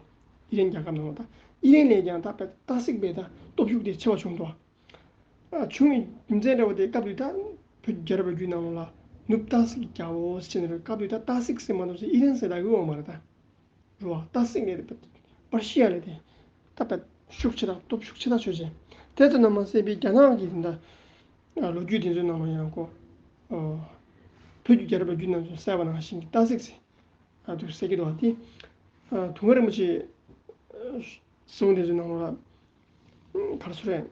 ཨི་རན་རྒྱལ་ཁབ་ནང་ལ་ད་ཨི་རན་ལས་ཀྱང་ད་ཏ་སིག་པས་ད་སྟོབས་ཤུགས་དེ་ཆེ་བ་བྱུང་འདུག་བ། ཨ་བྱུང་བའི་རྒྱུ་མཚན་འདྲ་བོ་དེ་སྐབས་དེ་ད་བོད་རྒྱལ་རབས་བརྒྱུད་ནང་ལ་ནུབ་ཏ་སིག་རྒྱལ་པོ་ཟེར་ནས་སྐབས་དེ་ད་ཏ་སིག་ཟེར་མ་གཏོགས་ཨི་རན་ཟེར་ད་ཡོད་མ་རེད་ད། རེད་བ། ཏ་སིག་ལས་དེ་པར་ཤི་ཡ་ལས་དེ་ད་པར་ཤུགས་ཆེ་དྲགས་སྟོབས་ཤུགས་ཆེ་དྲགས་ཆོད་ཅན། དེ་ལྟར་ན་མ་ཟད་པའི་རྒྱ་ནག་གི་དེ་འདྲ་ལོ་རྒྱུས་དེ་ཚོའི་ནང་ལ་ཡང་ཁོ་བོད་ཀྱི་རྒྱལ་རབས་བརྒྱུད་ནང་ཚོ་གསལ་བ་ནང་བཞིན་གྱི་ཏ་སིག་ཟེར་ཨ་དུ་ཟེར་གྱི་འདུག་བ། དེ་དུང་དཀར་རིན་པོ་ཆེ་གསུང་དེ་ཚོའི་ནང་ལ་ག་རེ་ཟེར་རེད།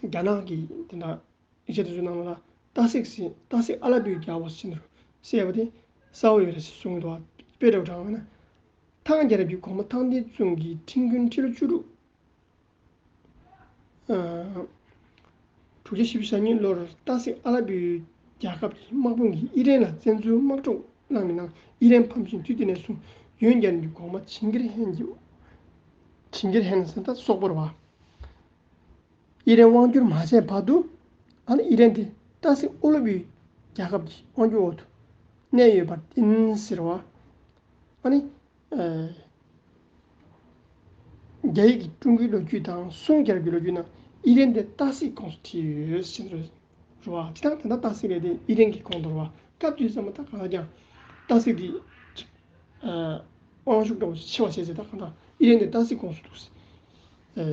རྒྱ་ནག་གི་དེ་འདྲ་ཡིག་ཆ་དེ་ཚོའི་ནང་ལ་ཏ་སིག་ཟེར་ཏ་སིག་ཨ་ལ་པའི་རྒྱལ་པོ་ཟེར་ནས་གསལ་བ་དེ་གསལ་བོ་ཡོད་རེད་ཟེར་གསུང་གི་འདུག་བ། དཔེ་འདྲ་བོ་དྲངས་པ་ན་ཐང་རྒྱལ་རབས་ཀྱི་གོང་མ་ཐང་ཐན་བཙུན་གྱི་ཁྲིམས་རྒྱུན་ཁྲི་ལོ་བཅུ་དྲུག་དྲུག་བརྒྱ་བཞི་བཅུ་ཞེ་གཉིས་ལོར་ཏ་སིག་ཨ་ལ་པའི་རྒྱལ་ཁབ་ཀྱི་དམག་དཔུང་གིས་ཨི་རན་ལ་བཙན་འཛུལ་དམག་འཁྲུག་བསླངས་པའི་ནང་ཨི་རན་ཕམ་ཞིང་དུས་དེ་ནས་བཟུང་ཡོན་རྒྱལ་རབས་ཀྱི་གོང་མ་ཇིང་གིར་ཧན་གྱི་ཇིང་གིར་ཧན་ཟེར་ད་སོག་པོ་རེད་བ། ཨི་རན་དབང་བསྒྱུར་མ་བྱས་བར་དུ་ཨ་ནི་ཨི་རན་དེ་ཏ་སིག་ཨ་ལ་པའི་རྒྱལ་ཁབ་ཀྱི་དབང་སྒྱུར་འོག་ཏུ་གནས་ཡོད་པར་བརྟེན་ཟེར་བ། ཨ་ནི་ཨ་རྒྱ་ཡིག་གི་ཀྲུང་གོའི་ལོ་རྒྱུས་དང་སུང་རྒྱལ་རབས་ཀྱི་ལོ་རྒྱུས་ནང་ཨི་རན་དེ་ཏ་སིག་ཁོངས་སུ་ཁྲིད་ཡོད་ཟེར་གྱི་རེད། རེད་བ། སྤྱིར་བཏང་ད་ལྟ་ཏ་སིག་ལས་དེ་ཨི་རན་གྱི་ཁོངས་སུ་རེད་བ། སྐབས་དུས་ཙམ་པ་ད་གང་ལྟར་ཀྱང་ཏ་སིག་དེ་ཨ་དབང་ཤུགས་འདྲ་བོ་ཆེ་བ་བྱས་ཚེ་ད་གང་ལྟར་ཨི་རན་དེ་ཏ་སིག་ཁོངས་སུ་འདུག་ཟེར་ཨ་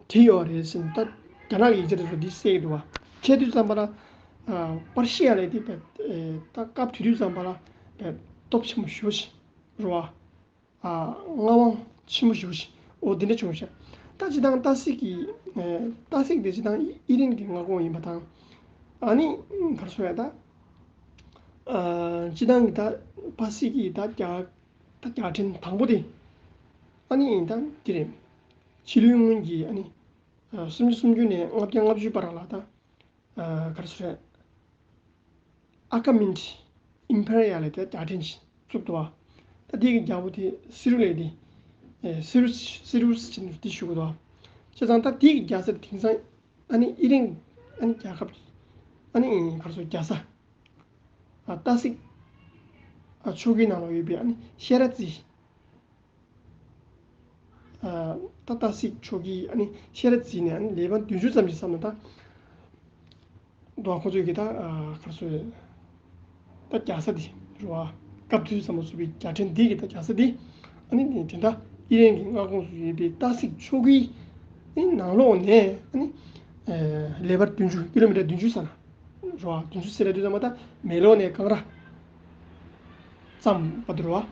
བྲིས་ཡོད་རེད་ཟེར་ནས་ད་རྒྱ་ནག་གི་ཡིག་ཆ་དེ་ཚོ་འདི་གསལ་གྱི་འདུག་བ། བྱས་དུས་ཙམ་པ་ལ་ཨ་པར་ཤི་ཡ་ལས་དེ་བས་ཨ་ད་སྐབས་དེ་དུས་ཙམ་པ་ལ་བས་སྟོབས་ཆེན་པོ་ཞེ་པོ་ཞིག་རེད་བ། ཨ་མངའ་དབང་ཆེན་པོ་ཞེ་པོ་ཞིག་འོ་དེ་འདྲ་བྱུང་ཤག་ད་སྤྱིར་བཏང་ཏ་སིག་གི་ཨ་ཏ་སིག་དེ་སྤྱིར་བཏང་ཨི་ཨི་རན་གྱི་མངའ་ཁོངས་ཡིན་པ་དང་། ཨ་ནི་ག་རེ་ཟེར་ཡ་ད། ཨ་སྤྱིར་བཏང་གི་ད་པ་སིག་གི་ད་རྒྱ་ད་རྒྱལ་ཕྲན་དང་པོ་དེ་ཨ་ནི་ད་དེ་རེད། ཕྱི་ལོའི་སྔོན་གྱི་ཨ་ནི་ཨ་སུམ་ཅུ་སུམ་ཅུ་ནས་ལྔ་བརྒྱ་ལྔ་བཅུ་བར་ལ་ད་ཨ་ག་རེ་ཟེར། ཨ་ཀ་མིན་ཊི་ཨིམ་པེ་རི་ཡ་ལ་དེ་རྒྱལ་ཕྲན་ཞིག་བཙུགས་འདུག་བ། ད་དེ་གི་རྒྱལ་པོ་དེ་སི་རུ་ལས་དེ་ཨེ་སི་རུ་སི་རུ་ཟེར་ནས་དེ་ཞུ་གི་འདུག་བ། བྱས་ཙང་ད་དེ་གི་རྒྱལ་ས་དེ་དེང་སང་ཨ་ནི་ཨི་རན་ཨ་ནི་རྒྱལ་ཁབ་ཀྱི་ཨ་ནི་ག་རེ་ཟེར་རྒྱལ་ས་ཨ་ཏ་སིག་ཨ་ཆོས་རྒྱལ་ནང་ལ་ཡོད་པའི་ཨ་ནི་ཤེ་ར་ཛི། ཨ་ད་ཏ་སིག་ཆོས་རྒྱལ་ཨ་ནི་ཤེ་ར་ཛི་ནས་ཨ་ནི་ལེ་བར་བདུན་ཅུ་ཙམ་ཞིག་བསམ་ན་ད། འདུག་ཁོ་ཚོས་ཀྱི་ད་ཨ་ག་རེ་ཟེར། ད་རྒྱལ་ས་འདི་རེད་བ། སྐབས་དུས་ཙམ་པ་བཙུགས་པའི་རྒྱལ་ཕྲན་འདི་གི་ད་རྒྱལ་ས་འདི་ཨ་ནི་དེ་འདྲ་ཨི་རན་གྱི་མངའ་ཁོངས་སུ་ཡོད་པའི་ཏ་སིག་ཆོས་རྒྱལ་ནི་ནང་ལོགས་ནས་ཨ་ནི་ཨ་ལེ་བར་བདུན་ཅུ་ཀི་ལོ་མི་ཊར་བདུན་ཅུ་ཙམ་རེད་བ། བདུན་ཅུ་ཟེར་ཡ་དུས་ཙམ་པ་ད་མེ་ལོང་ནས་ཀང་ར་ཙམ་བར་དུ་རེད་བ།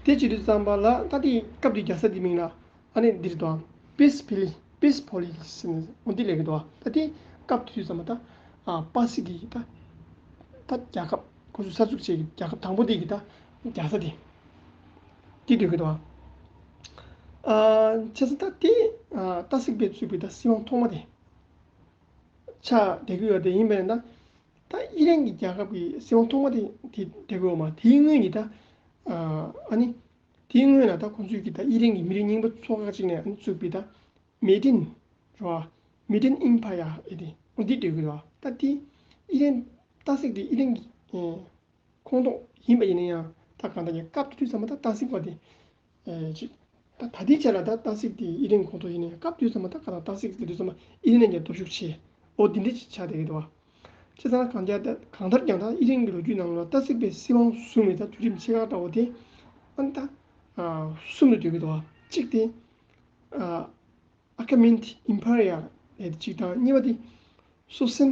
དེ་བྱེད་དུས་ཙམ་པ་ལ་ད་དེ་སྐབས་དེའི་རྒྱལ་ས་དེ་མིང་ལ་ཨ་ནི་འདིར་དོ་པིས་ཕི་ལི་པིས་ཕོ་ལི་ཟེར་ནས་འོ་འདི་ལས་ཀྱི་དོ། ད་དེ་སྐབས་དེ་དུས་ཙམ་པ་ད་ཨ་པ་སི་ཀི་ད་ད་རྒྱལ་ཁབ་ཁོ་ཚོ་གསར་འཛུགས་བྱས་ཀྱི་རྒྱལ་ཁབ་དང་པོ་དེ་གི་ད་རྒྱལ་ས་དེ་དེ་འདོད་ཀྱི་དོ། ཨ་བྱས་ཙང་ད་དེ་ཨ་ཏ་སིག་པས་བཙུགས་པའི་ད་སྲིད་དབང་ཐོག་མ་དེ། ཆགས་བསྡད་ཀྱི་ཡོད་དེ་ཡིན་པས་ན། ད་ཨི་རན་གྱི་རྒྱལ་ཁབ་ཀྱི་སྲིད་དབང་ཐོག་མ་དེ་དེ་བསྡད་ཀྱི་ཡོད་མ་དེའི་སྔོན་གྱི་ད་ཨ་ནི་ དེའི་སྔོན་ལ་ད་ཁོང་ཚོས་ཀྱི་ད་དབྱི་རན་གྱི་མི་རིགས་རྙིང་པ་ཚོ་ཁག་ཅིག་ནས་ཨ་ནི་བཙུགས་པའི་ད་མེ་ཏིན་རེད་བ། མེ་ཏིན་ཨིམ་ཕ་ཡ་ཨེ་དེ་འདི་སྡོད་ཀྱི་རེད་བ། ད་དེ་དབྱི་རན་སྟག་གཟིག་དེ་དབྱི་རན་གྱི་ཁོངས་གཏོགས་ཡིན་པ་ཡིན་ན་ཡང་། ད་གང་ལྟར་ཡང་སྐབས་དེ་དུས་ཙམ་པ་ད་སྟག་གཟིག་པ་དེ་ཅིག་ད་ད་ལྟའི་ཆ་ལ་ད་སྟག་གཟིག་དེ་དབྱི་རན་ཁོངས་གཏོགས་ཡིན་ན་ཡང་། སྐབས་དེ་དུས་ཙམ་པ་ད་ག་ད་སྟག་གཟིག་དེ་དུས་ཙམ་པ་དབྱི་རན་ནས་ཀྱང་སྟོབས་ཤུགས་ཆེ། འོ་དེ་འདྲ་ཅིག་ཆགས་བསྡད་ཀྱི་འདུག་བ། བྱས་ཙང་གང་ལྟར་ད་གང་ལྟར་ཀྱང་ད་དབྱི་རན་གྱི་ལོ་རྒྱུས་ནང་ལ་སྟག་གཟིག་པའི་སྲིད་དབང་བཟུང་བའི་ད་དུས་རིམ་ཆེ་ཁག་འདྲ་བོ་དེ་ཨ་ནི་ད་གསུམ་དུ་འདུས་ཀྱི་འདུག་བ། གཅིག་དེ་ཨ་ཨ་ཁ་མིན་ཐི་ཨིམ་ཕ་ཡ་ལབ་དེ་གཅིག་དང་། གཉིས་པ་དེ་སོ་སན་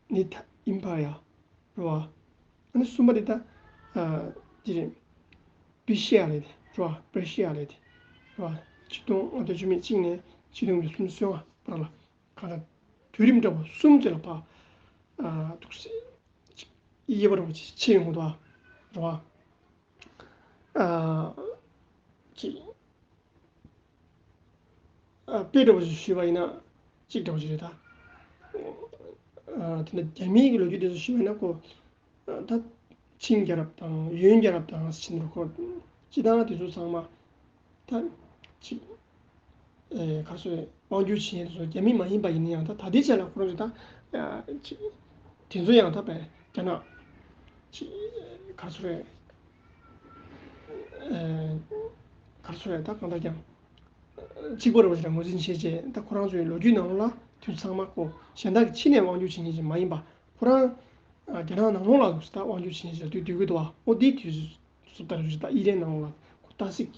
ནི་ཐ་ཨིམ་ཕ་ཡ་རེད་བ། ཨ་ནི་གསུམ་པ་དེ་ད་ཨ་དེ་རེད། པི་ཤི་ཡ་ལབ་དེ་རེད་བ། པེ་ཤི་ཡ་ལབ་དེ་རེད་བ། ཆིག་སྟོང་ལྔ་བརྒྱ་བཅུ་མེད་གཅིག་ནས་ཆིག་སྟོང་ཉི་ཤུ་རྩ་གསུམ་བར་ལ་གང་ལྟར་དུས་རིམ་འདྲ་བོ་གསུམ་དེ་ལ་ཕར་ཨ་འདུག་སེ་དབྱེ་བ་འདྲ་བོ་ཅིག་ཕྱེ་ཡོང་གི་འདུག་བ། རེད་བ། ཨ་ཅིག་ཨ་དཔེ་འདྲ་བོ་ཞིག་ཞུས་པ་ཡིན་ན་གཅིག་འདྲ་བོ་ཞིག་རེད་ད། ཨ་དེ་འདྲ་རྒྱ་མིའི་གི་ལོ་རྒྱུས་དེ་ཚོ་ཞུས་པ་ཡིན་ན་ཁོ། ཨ་ད་ཆིང་རྒྱལ་རབས་དང་ཡོན་རྒྱལ་རབས་དང་ཟེར་ནས་ཁོ་སྤྱི་བཏང་དེ་ཚོ་ཚང་མ་ད་ཅིག་ཨེ་ག་རེ་ཟེར། དབང་སྒྱུར་བྱེད་མཁན་དེ་ཚོ་རྒྱ་མི་མ་ཡིན་པ་ཡིན་ན་ཡང་། ད་ད་ལྟའི་ཆ་ལ་ཁོ་རང་ཚོ་ད་ཨ་ཅིག་དེ་ཚོ་ཡང་ད་བས་རྒྱ་ནག་ཅིག་ག་རེ་ཟེར། ཨེ་ག་རེ་ཟེར། ད་གང་ལྟར་ཀྱང་གཅིག་པ་རེད་པ་ཞིག་ལ་ངོས་འཛིན་བྱས་རྗེས། ད་ཁོ་རང་ཚོའི་ལོ་རྒྱུས་ནང་ལ་དུས་ཚང་མ་ཁོ་གཞན་དག་གི་ཕྱི་ནས་དབང་སྒྱུར་བྱེད་མཁན་ཞིག་མ་ཡིན་པ། ཁོ་རང་ཨ་རྒྱ་ནག་ནང་ལོགས་ལ་ད་དབང་སྒྱུར་བྱེད་མཁན་ཞིག་ལ་དུས་སྡོད་ཀྱི་འདུག་བ། འོ་དེའི་དུས་སུ་ད་རེས་ད་དབྱི་རན་ནང་ལོགས་ལ་ཁོ་སྟག་གཟིག་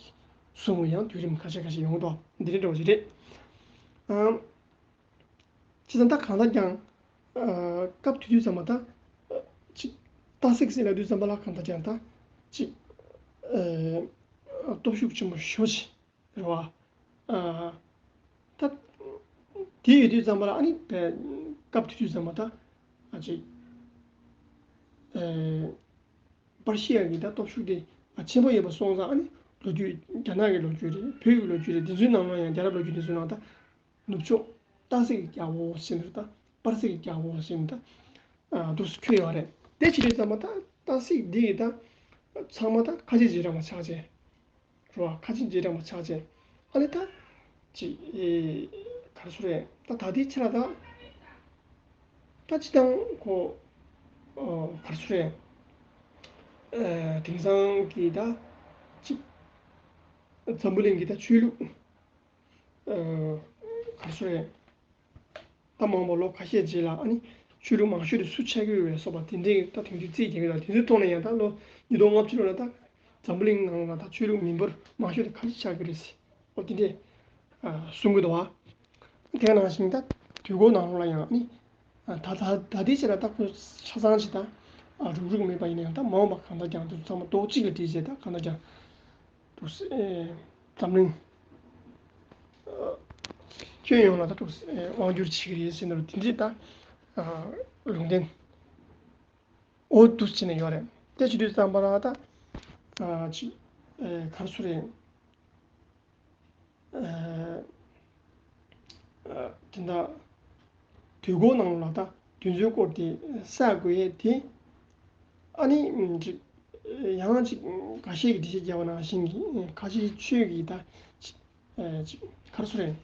བཟུང་བའི་ཡང་དུས་རིམ་ཁ་ཤས་ཁ་ཤས་ཡོང་གི་འདུག་འདི་འདྲ་འདྲ་བོ་ཞིག་རེད། ཨ་བྱས་ཙང་ད་གང་ལྟར་ཀྱང་ཨ་སྐབས་དེ་དུས་ཙམ་པ་ད་ཅིག་སྟག་གཟིག་ཟེར་ལབ་དུས་ཙམ་པ་ལ་གང་ལྟར་ཀྱང་ད་ཅིག་ཨ་སྟོབས་ཤུགས་ཆེན་པོ་ཞེ་པོ་ཅིག་རེད་བ། ཨ་ད་དེ་ཡོད་དུས་ཙམ་པ་ལ་ཨ་ནི་བས་སྐབས་དེ་དུས་ཙམ་པ་ད་ཨ་ཅིག་ཨ་པར་ཤི་ཡ་གི་ད་སྟོབས་ཤུགས་དེ་ཆེན་པོ་ཡོད་པ་སོང་ཙང་། ཨ་ནི་ལོ་རྒྱུས་རྒྱ་ནག་གི་ལོ་རྒྱུས་རེད། བོད་ཀྱི་ལོ་རྒྱུས་རེད། དེ་ཚོའི་ནང་ལ་ཡང་། རྒྱལ་རབས་ལོ་རྒྱུས་དེ་ཚོའི་ནང་ད་ནུབ་ཕྱོགས་སྟག་གཟིག་གི་རྒྱལ་པོ་ཟེར་ནས་ད། པར་སིག་གི་རྒྱལ་པོ་ཟེར་ནས་ད་ཨ་འདུག་སེ་འཁོད་ཡོད་རེད། དེ་བྱེད་དུས་ཙམ་པ་ད་སྟག་གཟིག་འདི་ཡི་ད་ཚང་མ་ད་ཁ་ཆེ་རྗེས་འབྲང་མ་ཆགས་ཅན་རེད་བ། ཁ་ཆེ་རྗེས་འབྲང་མ་ཆགས་ཅན། ཨ་ནི་ད་ཅིག་ཨེ་ག་རེ་ཟེར་རེད། ད་ད་ལྟའི་ཆ་ལ་ད་ད་སྤྱི་བཏང་ཁོ་ཨ་ག་རེ་ཟེར་རེད། ཨ་དེང་སང་གི་ད་ཅིག་འཛམ་བུ་གླིང་གི་ད་ཆོས་ལུགས་ཨ་ག་རེ་ཟེར་རེད། ད་མང་པོ་ལོ་ཁ་ཤས་རྗེས་ལ་ཨ་ནི་ཆོས་ལུགས་མང་ཤོས་དེ་སུ་ཆགས་ཀྱི་ཡོད་པའི་སོགས་པ་དེ་འདྲའི་ད་དེང་དུས་རྩིས་རྒྱག་གི་ཡོད་ལ། དེ་ཚོའི་ཐོག་ནས་ཡང་ད་ལོ་ཉིས་སྟོང་ལྔ་བཅུ་ལོ་ལ་ད་འཛམ་བུ་གླིང་ནང་ལ་ད་ཆོས་ལུགས་མི་འབོར་མང་ཤོས་དེ་ག་རེ་ཆགས་ཀྱི་རེད་ཟེར། འོ་དེ་འདྲས་ཨ་གསུང་གི་འདུག་བ། དེ་ག་ནང་བཞིན་ད་དུས་འཁོར་ནང་ལོགས་ལ་ཡང་ཨ་ནི་ཨ་ད་ད་ད་ལྟའི་ཆ་ལ་ད་ཁོ་ཆ་ཚང་ཞིག་ད་ཨ་རུག་རུག་མེད་པ་ཡིན་ན་ཡང་། ད་མ་འོངས་པ་གང་ལྟར་ཀྱང་དེ་ཚོ་ཚང་མ་རྡོག་གཅིག་ལ་སྒྲིལ་བྱས། ད་གང་ལྟར་ཀྱང་འདུག་སེ་ཨེ་འཛམ་གླིང་ཨ་ཁྱོན་ཡོངས་ལ་ད་འདུག་སེ་ཨེ་དབང་བསྒྱུར་བྱེད་ཀྱི་རེད་ཟེར་ནས་དེ་འདྲའི་ད་ཨ་ལུང་བསྟན་འོ་འདུག་སེ་བྱས་ནས་ཡོད་རེད། དེ་བྱེད་དུས་ཙམ་པ་ལ་ད་ཨ་ཅིག་ཨེ་ག་རེ་ཟེར་རེད། ཨ་ཨ་དེ་འདྲ་དུས་འཁོར་ནང་ལ་ད་དེ་ཚོའི་སྐོར་དེ་གསལ་དགོས་ཡས་དེ། ཨ་ནི་ཅིག་ཡང་ཅིག་འགའ་ཤས་ཀྱིས་འགྲེལ་བཤད་བརྒྱབ་པ་ནང་བཞིན་གྱི་ཁ་ཆེའི་ཆོས་ཀྱི་ད་ཅིག་ཨ་ཅིག་ག་རེ་ཟེར་རེད།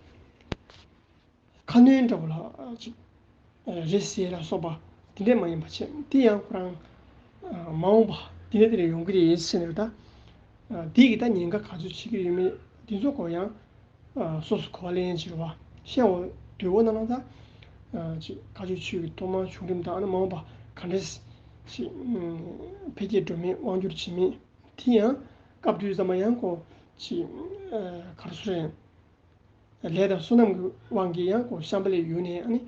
ཁ་སྣོན་འདྲ་པོ་ལ་ཅིག་རེད་ཟེར་ལ་སོགས་པ་དེ་འདྲས་མ་ཡིན་པ་བྱས། དེ་ཡང་ཁོ་རང་མ་འོངས་པ་དེ་འདྲས་དེ་འདྲས་ཡོང་གི་རེད་ཟེར་ནས། ད་དེ་གི་ད་ཉེན་ཁ་ག་ཚོད་བྱེད་ཀྱི་ཡོད་མེད་དེ་ཚོ་སྐོར་ཡང་སོ་སོ་གོ་བ་ལེན་ཡས་ཅིག་རེད་བ། ཤེས་འོ་དུས་འཁོར་ནང་ལ་ད་ཅིག་བཀའ་ཆོས་ཆོས་ཀྱི་ཐོག་མ་བྱུང་རིམ་དང་། ཨ་ནི་མ་འོངས་པ་ག་འདྲས་ཅིག་འཕེལ་རྒྱས་འགྲོ་མིན། དབང་བསྒྱུར་བྱེད་མིན། དེ་ཡང་སྐབས་དུས་ཙམ་པ་ཡང་ཁོ་ཅིག་ག་རེ་ཟེར་རེད། ལས་དང་བསོད་ནམས་ཀྱི་དབང་གིས་ཡང་ཁོ་ཤམྦྷ་ལའི་ཡུལ་ནས་ཨ་ནི་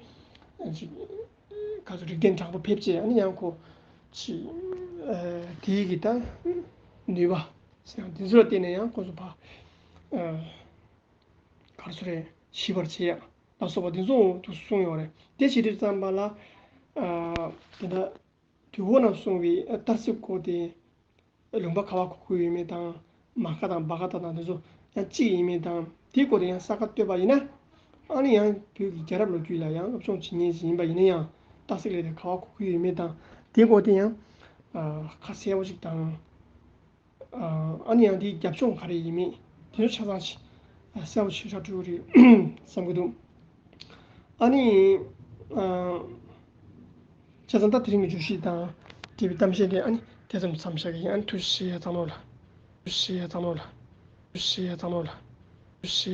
ཅིག་ག་ཚོད་རིགས་ལྡན་དྲག་པོ་ཕེབས་བྱས། ཨ་ནི་ཡང་ཁོ་ཅིག་ཨ་དེའི་གི་ད་ནུས་པ་ཟེར་ཡང་དེ་ཚོ་ལ་བརྟེན་ནས་ཡང་ཁོ་ཚོ་ཕར་ཨ་ག་རེ་ཟེར་རེད། ཞི་བར་བྱེད་ཡ་ལ་སོགས་པ་དེ་ཚོ་འོ་དུ་གསུངས་ཡོད་རེད། དེ་བྱེད་དུས་ཙམ་པ་ལ་ཨ་དེ་འདྲ་དུས་འཁོར་ནང་གསུངས་པའི་ཨ་སྟག་གཟིག་སྐོར་དེ། ལུང་པ་ག་པར་གོ་གི་ཡོད་མེད་དང་། མ་ག་དང་བ་ག་དང་དེ་ཚོ་ཡང་གཅིག་ཡིན་མིན་དང་། དེའི་སྐོར་དེ་ཡང་གསལ་ཁ་བཏོད་པ་ཡིན་ན། ཨ་ནི་ཡང་བོད་ཀྱི་རྒྱལ་རབས་ལོ་རྒྱུས་ལ་ཡང་སློབ་སྦྱོང་བྱེད་མཁན་ཞིག་ཡིན་པ་ཡིན་ན་ཡང་། སྟག་གཟིག་ལབ་དེ་ག་པར་གོ་གི་ཡོད་མེད་དང་། དེའི་སྐོར་དེ་ཡང་ཨ་ཁ་གསལ་པོ་ཞིག་དང་ ཨ་ནི་ཡང་དེའི་རྒྱབ་ལྗོངས་ག་རེ་ཡིན་མིན་དེ་ཚོ་ཆ་ཚང་ཅིག་གསལ་པོ་ཞིག་ཆགས་འགྲོ་གི་རེད་བསམ་གྱི་འདུག་ཨ་ནི་ཨ་བྱས་ཙང་ད་དེ་རིང་གི་བརྗོད་གཞི་དང་འབྲེལ་བའི་གཏམ་བཤད་དེ་ཨ་ནི་དེ་ཙམ་མཚམས་བཞག་གི་ཡིན། ཨ་ནི་ཐུགས་རྗེ་ཆེ། ཡ་ཚང་མ་ལ། ཐུགས་རྗེ་ཆེ། ཡ་ཚང་མ་ལ། ཐུགས་རྗེ་ཆེ། ཡ་ཚང་མ་ལ། ཐུགས་རྗེ་ཆེ།